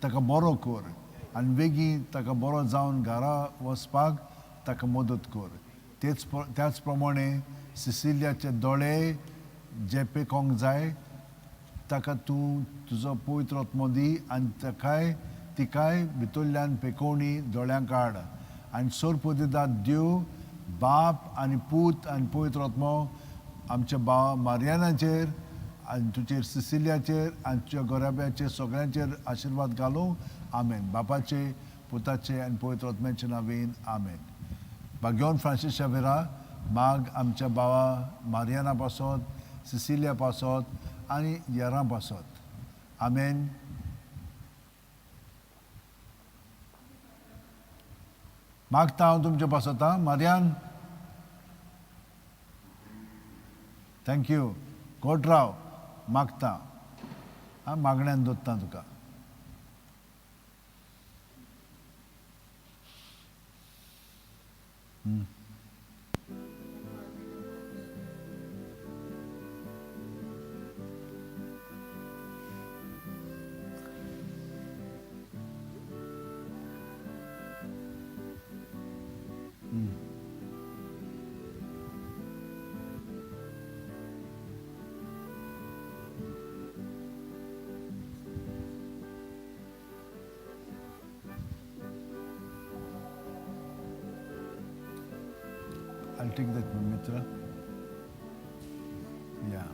ताका बरो कर आनी बेगीन ताका बरो जावन घरा वचपाक ताका मदत कर. त्याच प्रमाणे सिसिलियाचे दोळे जे पेकोंक जाय ताका तूं तुजो पवित्र आत्मो दी आनी ताकाय तिकाय भितरल्यान पेकोवणी दोळ्यांक हाड. आनी सोरपदिदाद देव बाप आनी पूत आनी पवित्र आत्मो आमच्या भाव मारियानाचेर आनी तुजेर सिसिलियाचेर आनी तुज्या गोराब्याचेर सगळ्यांचेर आशिर्वाद घालूं. आमेन. बापाचे पुताचे आनी पवित्र आत्म्याचे नांवेन. आमेन. भाग्यवन फ्रांसीस शावेरा माग आमच्या भावा मारियाना पासत, सिसिलिया पासत आनी येरां पासत. आमेन. मागता हांव तुमचे पासत. आं मारियान, thank you. गोड राव, मागता आं, मागण्यान दोत्ता तुका. I'll take that, Mitra. Yeah.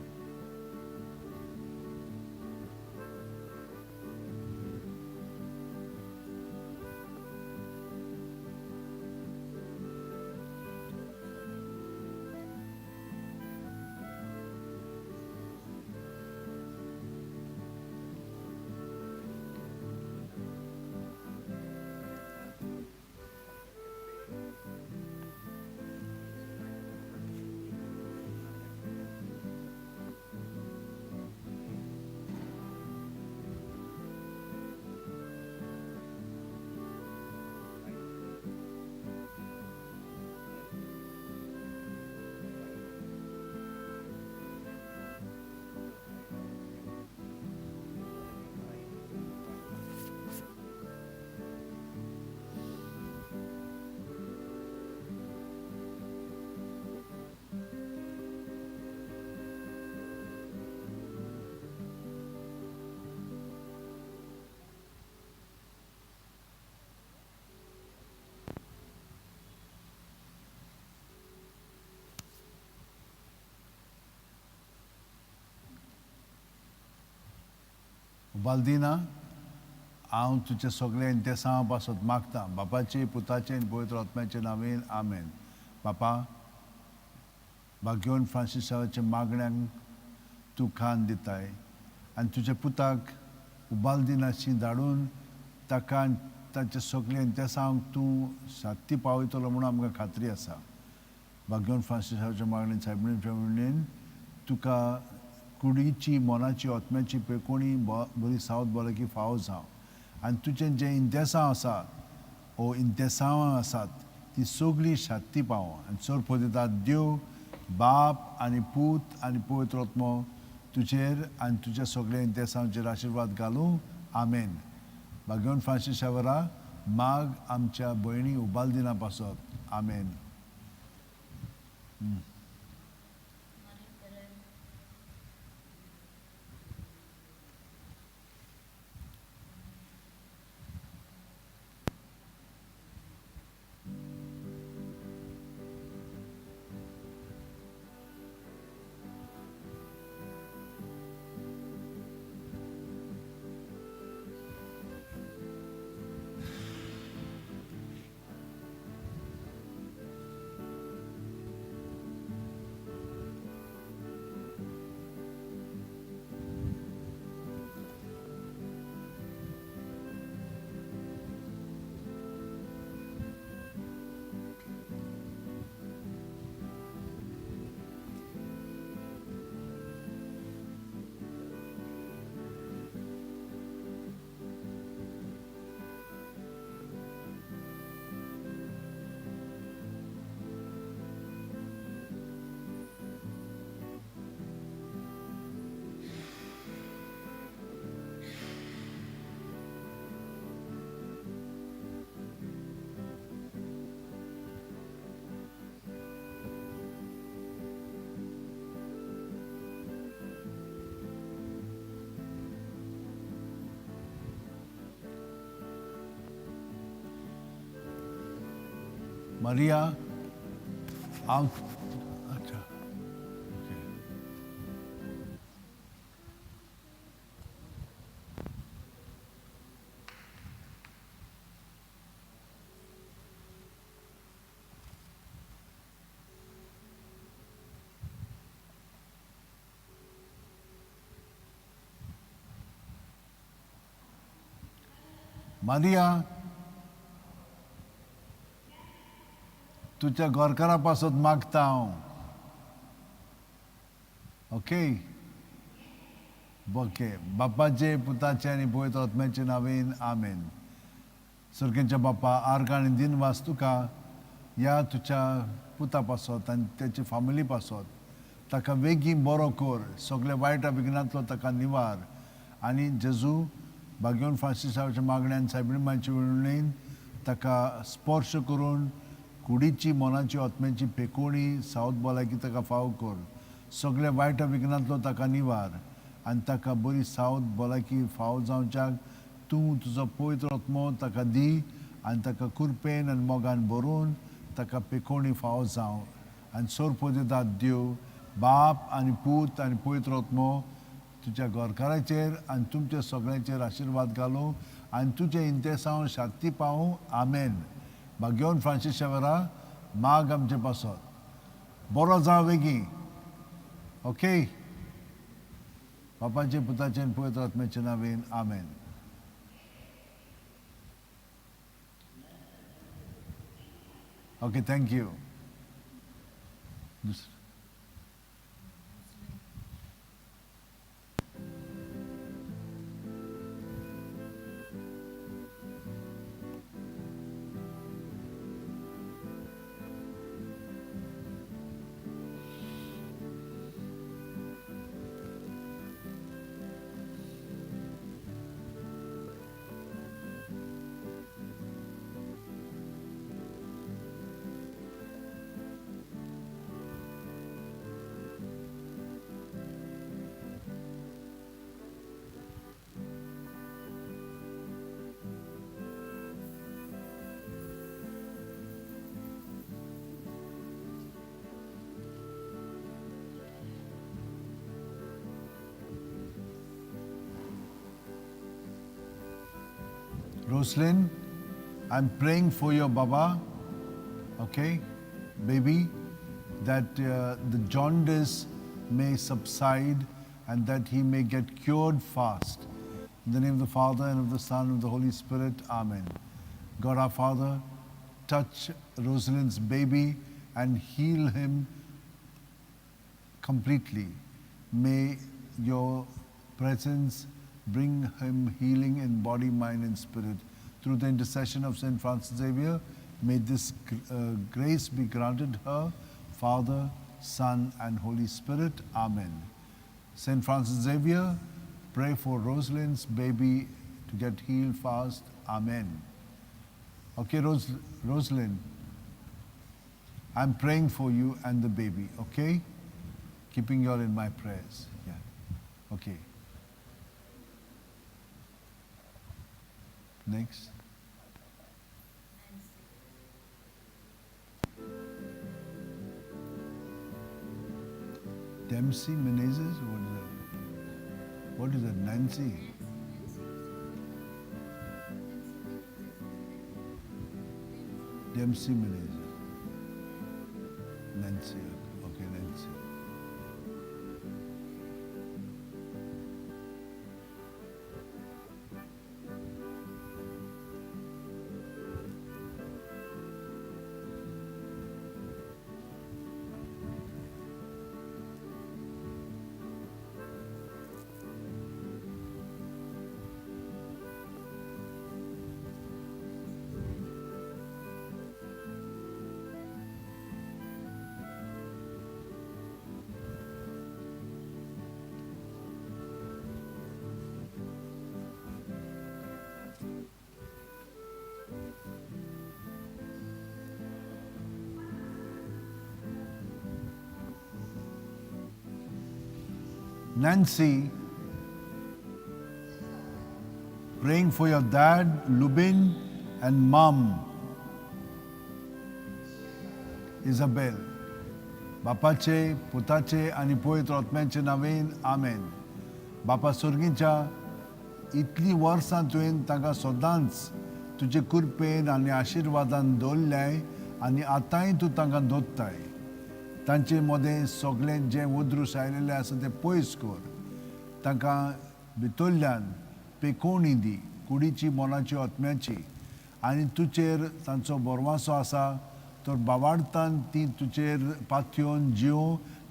उबालदिना, हांव तुजे सगळे इंतेसांव पासत मागतां, बापाचे, पुताचे आनी पवित्र आत्म्याचे नांवेन, आमेन. बापा, भाग्योन फ्रांसिसाच्या मागण्यांक तूं खान दिताय आनी तुज्या पुताक उबालदिनाशी धाडून ताका ताचे सगळे इंतेसांक तूं सात्ती पावयतलो म्हणून आमकां खात्री आसा. भाग्योन फ्रांसिसाच्या मागणेन सायबिणी फेमिलीन तुका कुडीची, मनाची, आत्म्याची पेकोणी बरी सावत भलायकी फावो जावं आनी तुजें जें इंतेसांव आसा ओ इंतेसांवां आसात ती सगळीं शात्ती पावो आनी चड पळयतात देव बाप आनी पूत आनी पवित्र आत्मो तुजेर आनी तुज्या सगळ्या इंतेसांचेर आशिर्वाद घालूं, आमेन. भाग्योन फ्रांसीस शावरा, माग आमच्या भयणी उबालदिना पासत, आमेन. मारिया, हांव अच्छा, ओके. मारिया, तुज्या घरकारा पासत मागता हांव, ओके? ओके. बापाचे, पुताचे आनी पवित्र आत्म्याचे नांवेन, आमेन. सर्गेच्या बापा, आर्गां आनी दिनवास तुका ह्या तुज्या पुता पासत आनी तेचे फामिली पासत. ताका वेगीं बरो कर, सगल्या वायट विघ्नांतलो ताका निवार आनी जेजू भाग्योन फ्रांसिसाच्या मागण्यान सायबिणी मांयचे विणणेन ताका स्पर्श करून कुडीची, मनाची, आत्म्याची पेकोणी सावत भलायकी ताका फावो कर. सगल्या वायट विघ्नांतलो ताका निवार आनी ताका बरी सावत भलायकी फावो जावच्याक तूं तुजो पवित्र आत्मो ताका दी आनी ताका कुरपेन आनी मोगान भरून ताका पेकोणी फावो जावं आनी सोर पवित्र देव बाप आनी पूत आनी पवित्र आत्मो तुज्या घरकाराचेर आनी तुमच्या सगळ्यांचेर आशिर्वाद घालूं आनी तुजें इंतेसांव शांती पावूं, आमेन. भाग्योन फ्रांसीस शेवरा, माग आमचे पासत. बरो जावं वेगीं, ओके? बापाचे, पुताचे आनी पवित्र आत्म्याचे नांवेन, आमेन. Okay, thank you. दुसरें Roslyn, I'm praying for your baba, okay, baby, that the jaundice may subside and that he may get cured fast. In the name of the Father, and of the Son, and of the Holy Spirit, Amen. God our Father, touch Rosalind's baby and heal him completely. May your presence bring him healing in body, mind, and spirit. Through the intercession of Saint Francis Xavier, may this grace be granted her, Father, Son, and Holy Spirit. Amen. Saint Francis Xavier, pray for Rosalind's baby to get healed fast. Amen. Okay, Rosalind, I'm praying for you and the baby, okay? Keeping you all in my prayers. Yeah. Okay. Next. Dempsey Menezes? What is that? What is that? Nancy? Dempsey Menezes. Nancy. Okay, Nancy. Nancy, praying for your dad, Lubin, and mom, Isabel. बापाचे, पुताचे आनी पवित्र आत्म्याचे नांवेन, आमेन. बापा सोर्गीच्या, इतलीं वर्सां तुवें तांकां सदांच तुजे कृपेन आनी आशिर्वादान दवरल्याय आनी आतांय तूं तांकां दवरताय. तांचे मदें सगळें जें उद्रूस आयिल्लें आसा तें पयस कर. तांकां भितरल्यान पेकोवणी दी, कुडीची, मनाची, आत्म्याची, आनी तुजेर तांचो भरवासो आसा तर बावाडतान ती तुजेर पातयेवन जिव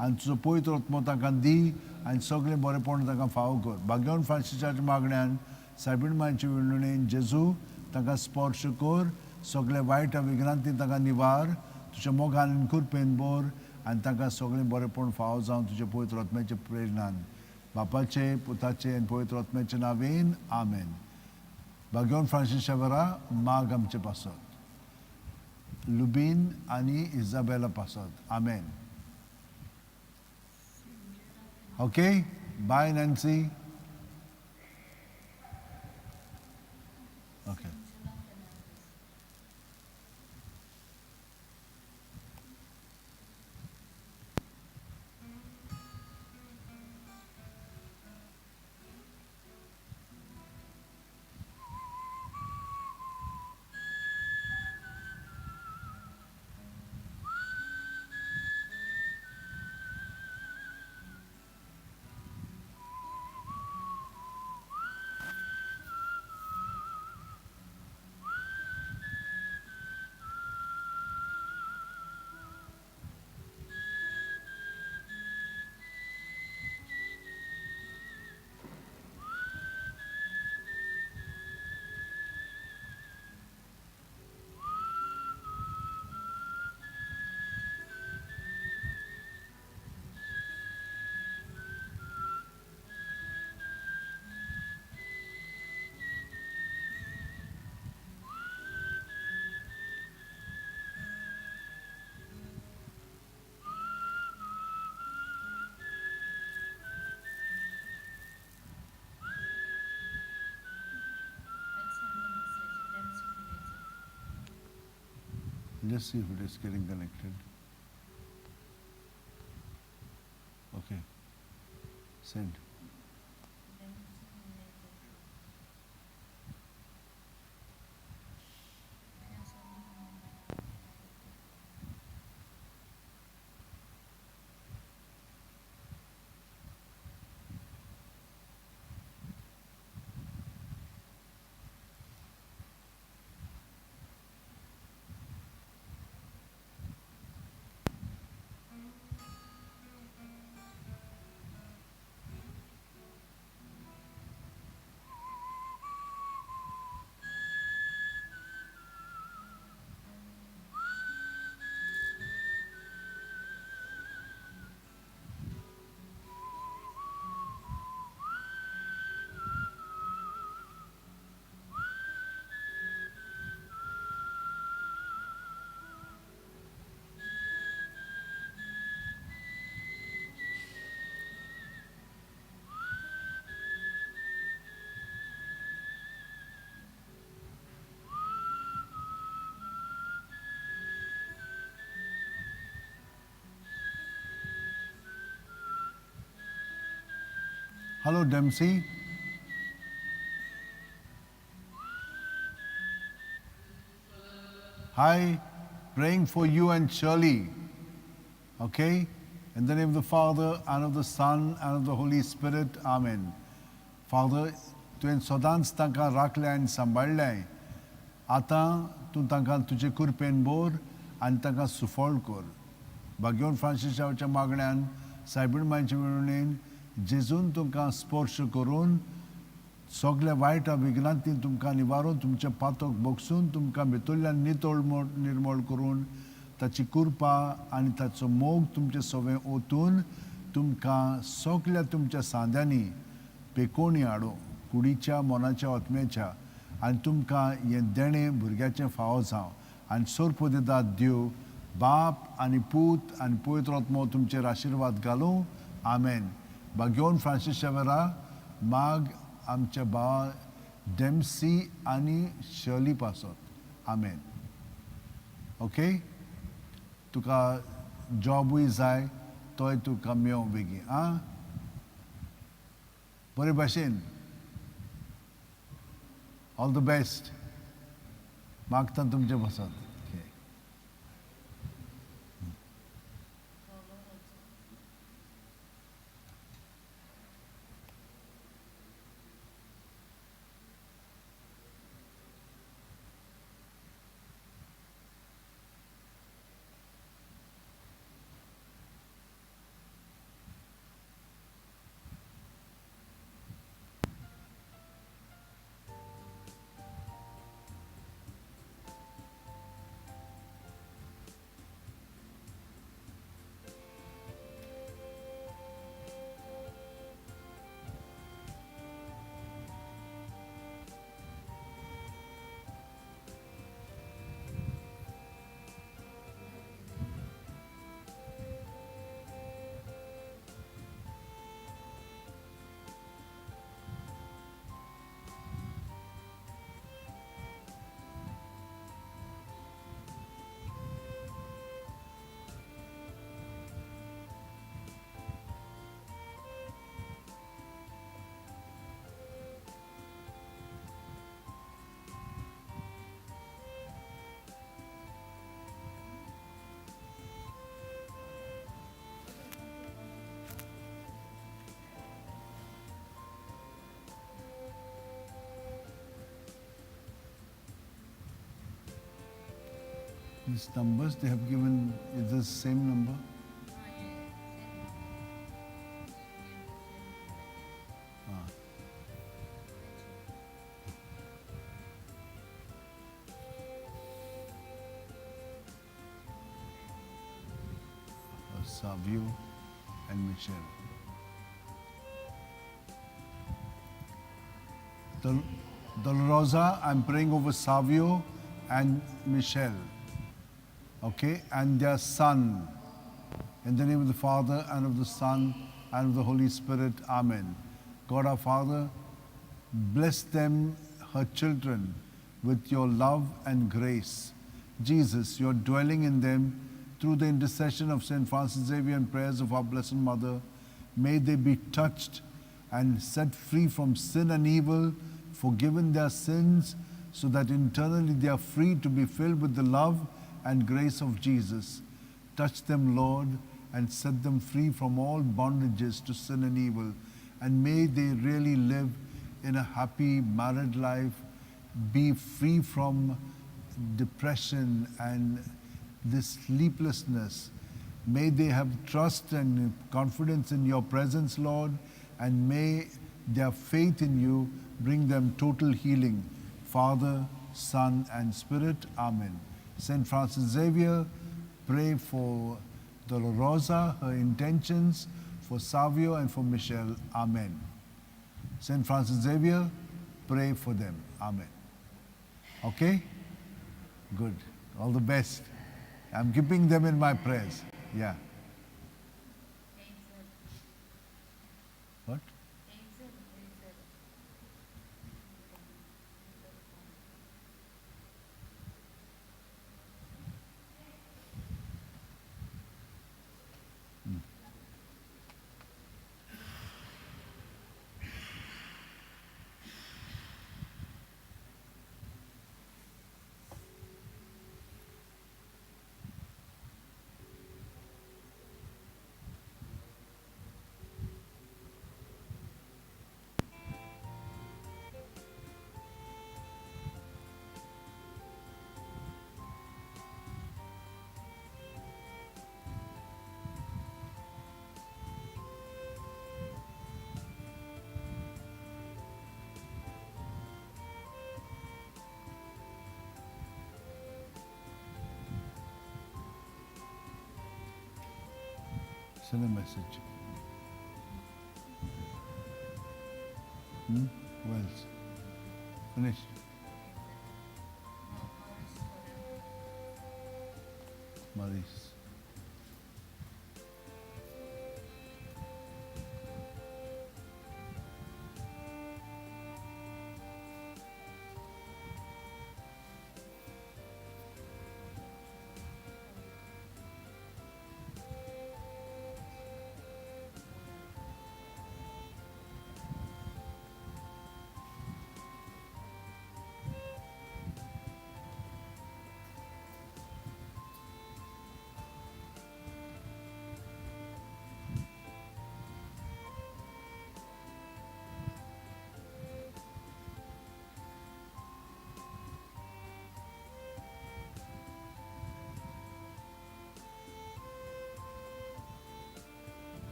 आनी तुजो पवित्र आत्मो तांकां दी आनी सगळें बरेपण तांकां फावो कर. भाग्यवन फ्रांसिसाच्या मागण्यान, सायबीण मांयचे विणणेन, जेजू तांकां स्पर्श कर. सगळे वायट विघ्नांती तांकां निवार. तुज्या मोगान आनी कृपेन भर आनी तांकां सगळें बरेपण फावो जावन तुज्या पवित्र आत्म्याच्या प्रेरणान. बापाचे, पुताचे आनी पवित्र आत्म्याचे नांवेन, आमेन. भाग्यवन फ्रांसीस शेवरा, माग आमचे पासत. लुबीन आनी इजाबेला पासत. आमेन. Okay, bye Nancy. Okay. Let's see if it is getting connected. Okay. Send. Hello Dempsey. Hi, praying for you and Shirley. Okay? In the name of the Father, and of the Son, and of the Holy Spirit. Amen. Father, तुवें सदांच तांकां राखलें आनी सांबाळ्ळें. आतां तूं तांकां तुजे कृपेन बोर आनी तांकां सुफळ कर. भाग्यवंत फ्रांसिसाच्या मागण्यान सायबीण मांयचे विणणेन जेजून तुमकां स्पर्श करून सगल्या वायट विघ्नांतली तुमकां निवारून तुमचें पातक बगसून तुमकां भितरल्यान नितळ निर्मळ करून ताची कृपा आनी ताचो मोग तुमचे सवें ओतून तुमकां सगल्या तुमच्या सांद्यांनी पेकोणी हाडूं, कुडीच्या, मनाच्या, आत्म्याच्या, आनी तुमकां हें देणें भुरग्याचें फावो जावं. आनी सोरपोदेदाद देव बाप आनी पूत आनी पवित्र आत्मो तुमचेर आशिर्वाद घालूं. आमेन. भाग्यवंत फ्रांसीस शेवेरा माग आमच्या भावा डेम्सी आनी शर्ली पासत. आमेन. ओके, तुका जॉबूय जाय तोय तुका मेळूं बेगीन. आं, बरे भाशेन. ऑल the best मागता तुमचे पासत. Okay. These numbers they have given is the same number? Savio and Michelle. Dolorosa, I'm praying over Savio and Michelle, okay, and their son. In the name of the Father, and of the Son, and of the Holy Spirit, Amen. God our Father, bless them, her children, with your love and grace. Jesus, you're dwelling in them through the intercession of St. Francis Xavier and prayers of our Blessed Mother. May they be touched and set free from sin and evil, forgiven their sins, so that internally they are free to be filled with the love and grace of Jesus. Touch them, Lord, and set them free from all bondages to sin and evil. And may they really live in a happy married life, be free from depression and this sleeplessness. May they have trust and confidence in your presence, Lord, and may their faith in you bring them total healing. Father, Son, and Spirit. Amen. St. Francis Xavier, pray for Dolorosa, her intentions, for Savio and for Michelle. Amen. St. Francis Xavier, pray for them. Amen. Okay? Good. All the best. I'm keeping them in my prayers. Yeah. What? Send a message. Hmm? Who else? Finish. Maurice.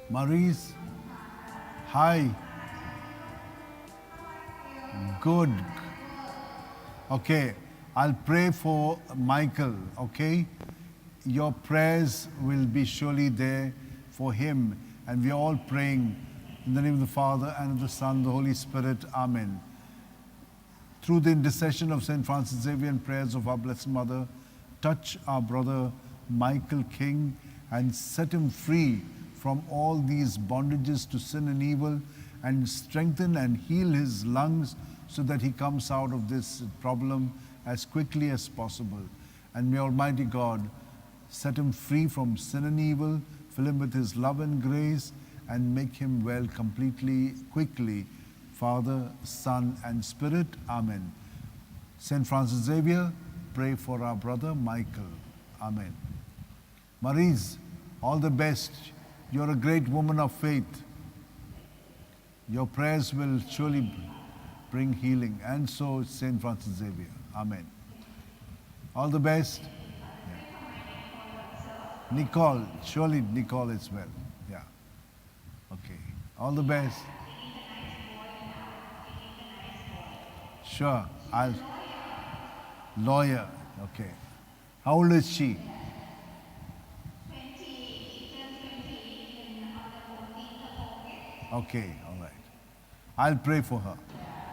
Maurice, hi. Good. Okay, I'll pray for Michael, okay? Your prayers will be surely there for him, and we are all praying in the name of the Father, and of the Son, and the Holy Spirit. Amen. Through the intercession of St. Francis Xavier and prayers of our Blessed Mother, touch our brother Michael King and set him free from all these bondages to sin and evil, and strengthen and heal his lungs so that he comes out of this problem as quickly as possible. And may Almighty God set him free from sin and evil, fill him with his love and grace, and make him well completely, quickly. Father, Son, and Spirit. Amen. St. Francis Xavier, pray for our brother Michael. Amen. Maurice, all the best. You're a great woman of faith. Your prayers will surely bring healing. And so, St. Francis Xavier. Amen. All the best. Yeah. Nicole, surely Nicole as well. Yeah. Okay. All the best. Sure. I'll. Lawyer. Okay. How old is she? Okay, all right. I'll pray for her,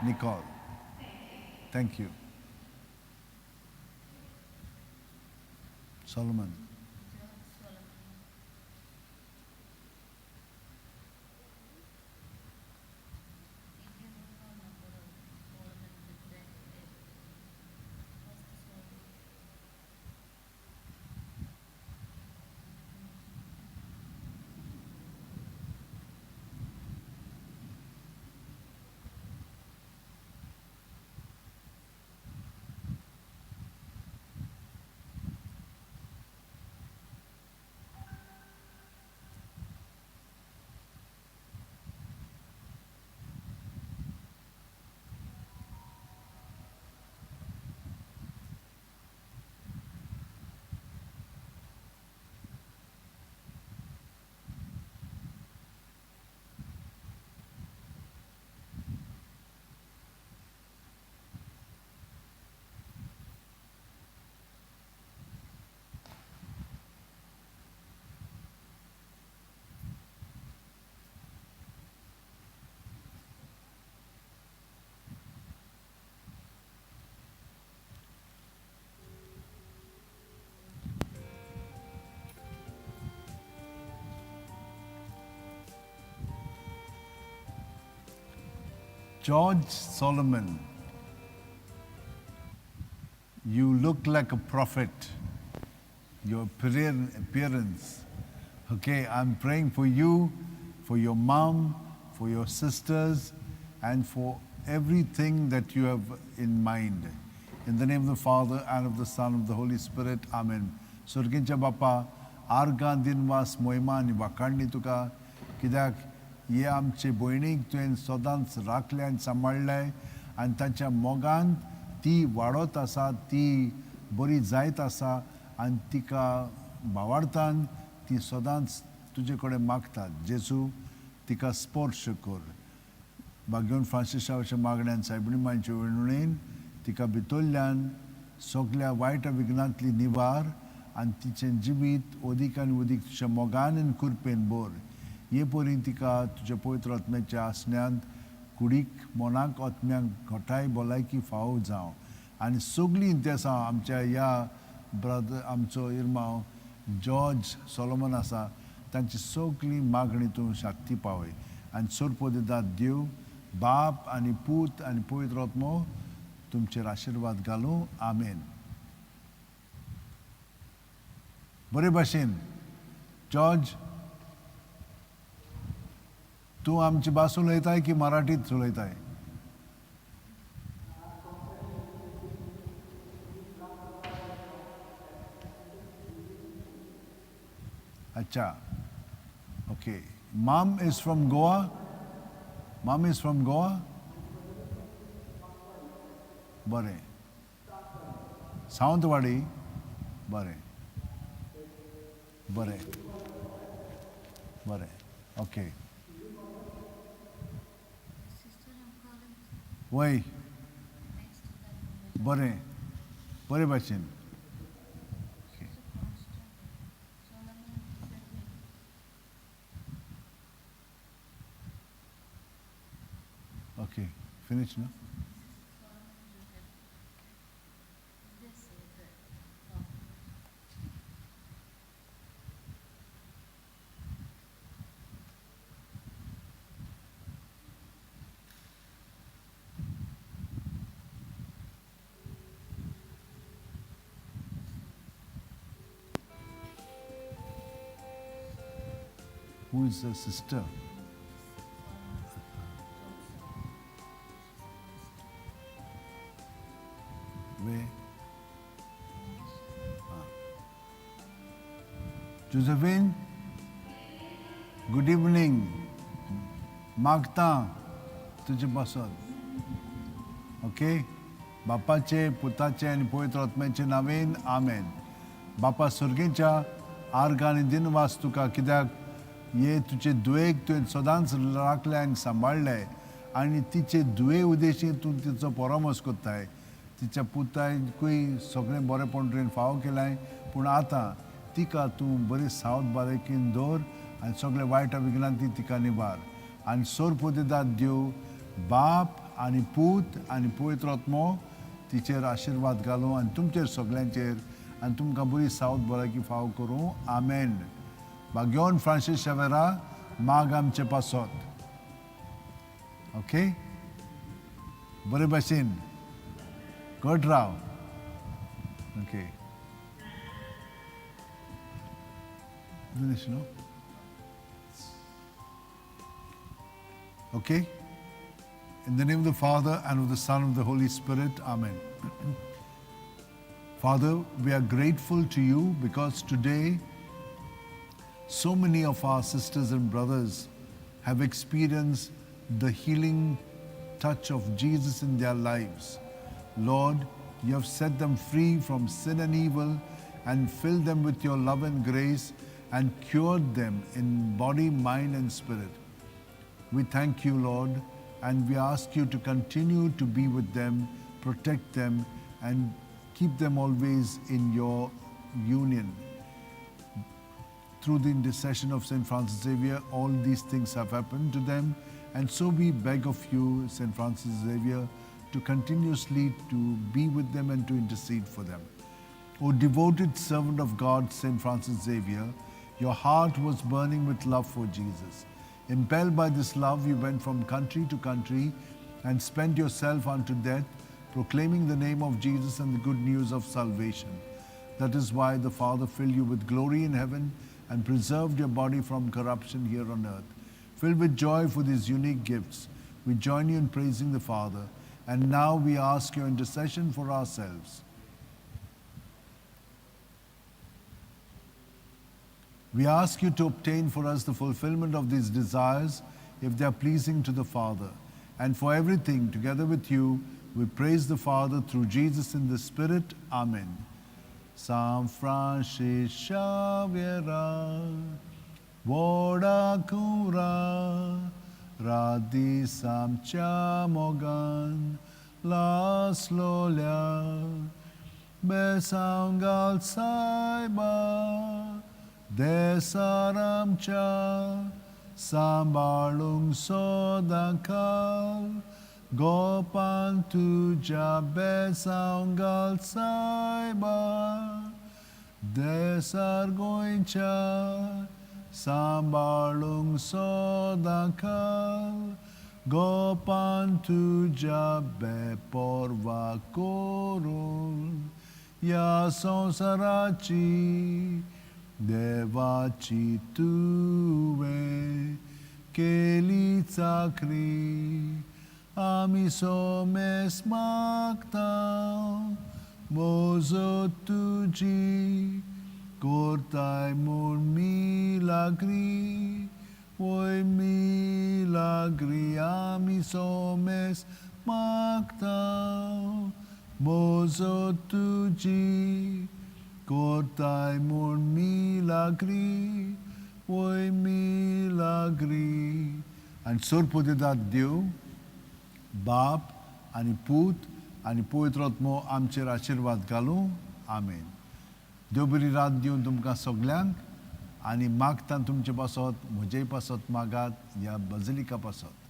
Nicole. Thank you. Solomon. George Solomon, you look like a prophet. Your appearance. Okay, I'm praying for you, for your mom, for your sisters, and for everything that you have in mind. In the name of the Father, and of the Son, and of the Holy Spirit. Amen. Surgincha Bapa, आर्गां दिनवास मोहिमा आनी वाखाणणी तुका, कित्याक हे आमचे भयणीक तुवें सदांच राखले आनी सांबाळ्ळे आनी तांच्या मोगान ती वाडत आसा, ती बरी जायत आसा आनी तिका भावार्थान ती सदांच तुजे कडेन मागतात. जेजू, तिका स्पर्श कर. बागेवन फ्रांसिसाच्या मागण्यान सायबिणी मांयचे विणणेन तिका भितरल्यान सगल्या वायट विघ्नांतली निवार आनी तिचें जिवीत अदीक आनी अदीक तुज्या मोगान आनी कृपेन भर. हे परी तिका तुज्या पवित्र आत्म्याच्या आसण्यांत कुडीक मनाक आत्म्याक घटाय भलायकी फावो जावं. आनी सगळीं इंतेसां आमच्या ह्या ब्रदर आमचो इरमांव जॉर्ज सोलोमन आसा तांची सगळी मागणी तूं शक्ती पावय. आनी सोरपोदेदाद देव बाप आनी पूत आनी पवित्र आत्मो तुमचेर आशिर्वाद घालूं. आमेन. बरे भाशेन जॉर्ज, तूं आमची भास उलयताय की मराठीत उलयताय? अच्छा, okay. Mom is from Goa? Mom is from Goa? बरें. सावंतवाडी? बरें बरें बरें. ओके. वय बरें बरें भाशेन. Okay, finish no? Who is the sister? Where? Josephine, good evening. मागता तुजे पासत. ओके. बापाचे पुताचे आनी पवित्र आत्म्याचे नांवेन आमेन. बापा सर्गेच्या आर्गां आनी दिनवास तुका, कित्याक हे तुजे दुयेक तुवें सदांच राखलें आनी सांबाळ्ळें आनी तिचे दुये उद्देशी तूं तिचो परामर्श करताय. तिच्या पुतायकूय सगळें बरेपण तुवें फावो केलां, पूण आतां तिका तूं बरी सावत बारीकीन दवर आनी सगळे वायट विघ्नांत ती तिका निवार. आनी सोरपोदेदाद देव बाप आनी पूत आनी पवित्र आत्मो तिचेर आशिर्वाद घालूं आनी तुमचेर सगळ्यांचेर आनी तुमकां बरी सावत भलायकी फावो करूं. आमेन. भाग्यवन फ्रांसीस शेवेरा, माग आमचे पासत. ओके, बरे भाशेन घट राव. Okay, finish no? Okay. In the name of the Father, and of the Son, and of the Holy Spirit, Amen. Father, we are grateful to you because today so many of our sisters and brothers have experienced the healing touch of Jesus in their lives. Lord, you have set them free from sin and evil and filled them with your love and grace and cured them in body, mind, and spirit. We thank you, Lord, and we ask you to continue to be with them, protect them, and keep them always in your union. Through the intercession of St. Francis Xavier, all these things have happened to them. And so we beg of you, St. Francis Xavier, to continuously to be with them and to intercede for them. O devoted servant of God, St. Francis Xavier, your heart was burning with love for Jesus. Impelled by this love, you went from country to country and spent yourself unto death, proclaiming the name of Jesus and the good news of salvation. That is why the Father filled you with glory in heaven and preserved your body from corruption here on earth. Filled with joy for these unique gifts, we join you in praising the Father. And now we ask your intercession for ourselves. We ask you to obtain for us the fulfillment of these desires if they are pleasing to the Father. And for everything, together with you, we praise the Father through Jesus in the Spirit. Amen. San Francis Xavier, Voda Cura, रात दीस आमच्या मोगान लासलोल्या बेसांव घाल सायबा देसार आमच्या सांबाळूंक सदां काल गोपान तुज्या बेसांव घाल सायबा देसार गोंयच्या सांबाळूंक सदां काल गोपान तुज्या बेपर्वा करून ह्या संवसाराची देवाची तुवें केली चाकरी आमी सोमेस मागता मोजो तुजी करताय म्हूण मिलाग्री वय मिलाग्री आमी सोमेस मागता मोजो तुजी करताय म्हूण मिलाग्री वय मिलाग्री. आनी सोरपोतेदाद देव बाप आनी पूत आनी पवित्र आत्मो आमचेर आशिर्वाद घालूं. आमेन. देव बरी रात दिवन तुमकां सगल्यांक आनी मागता तुमचे पासत म्हजेय पासत मागात ह्या बजलिका पासत.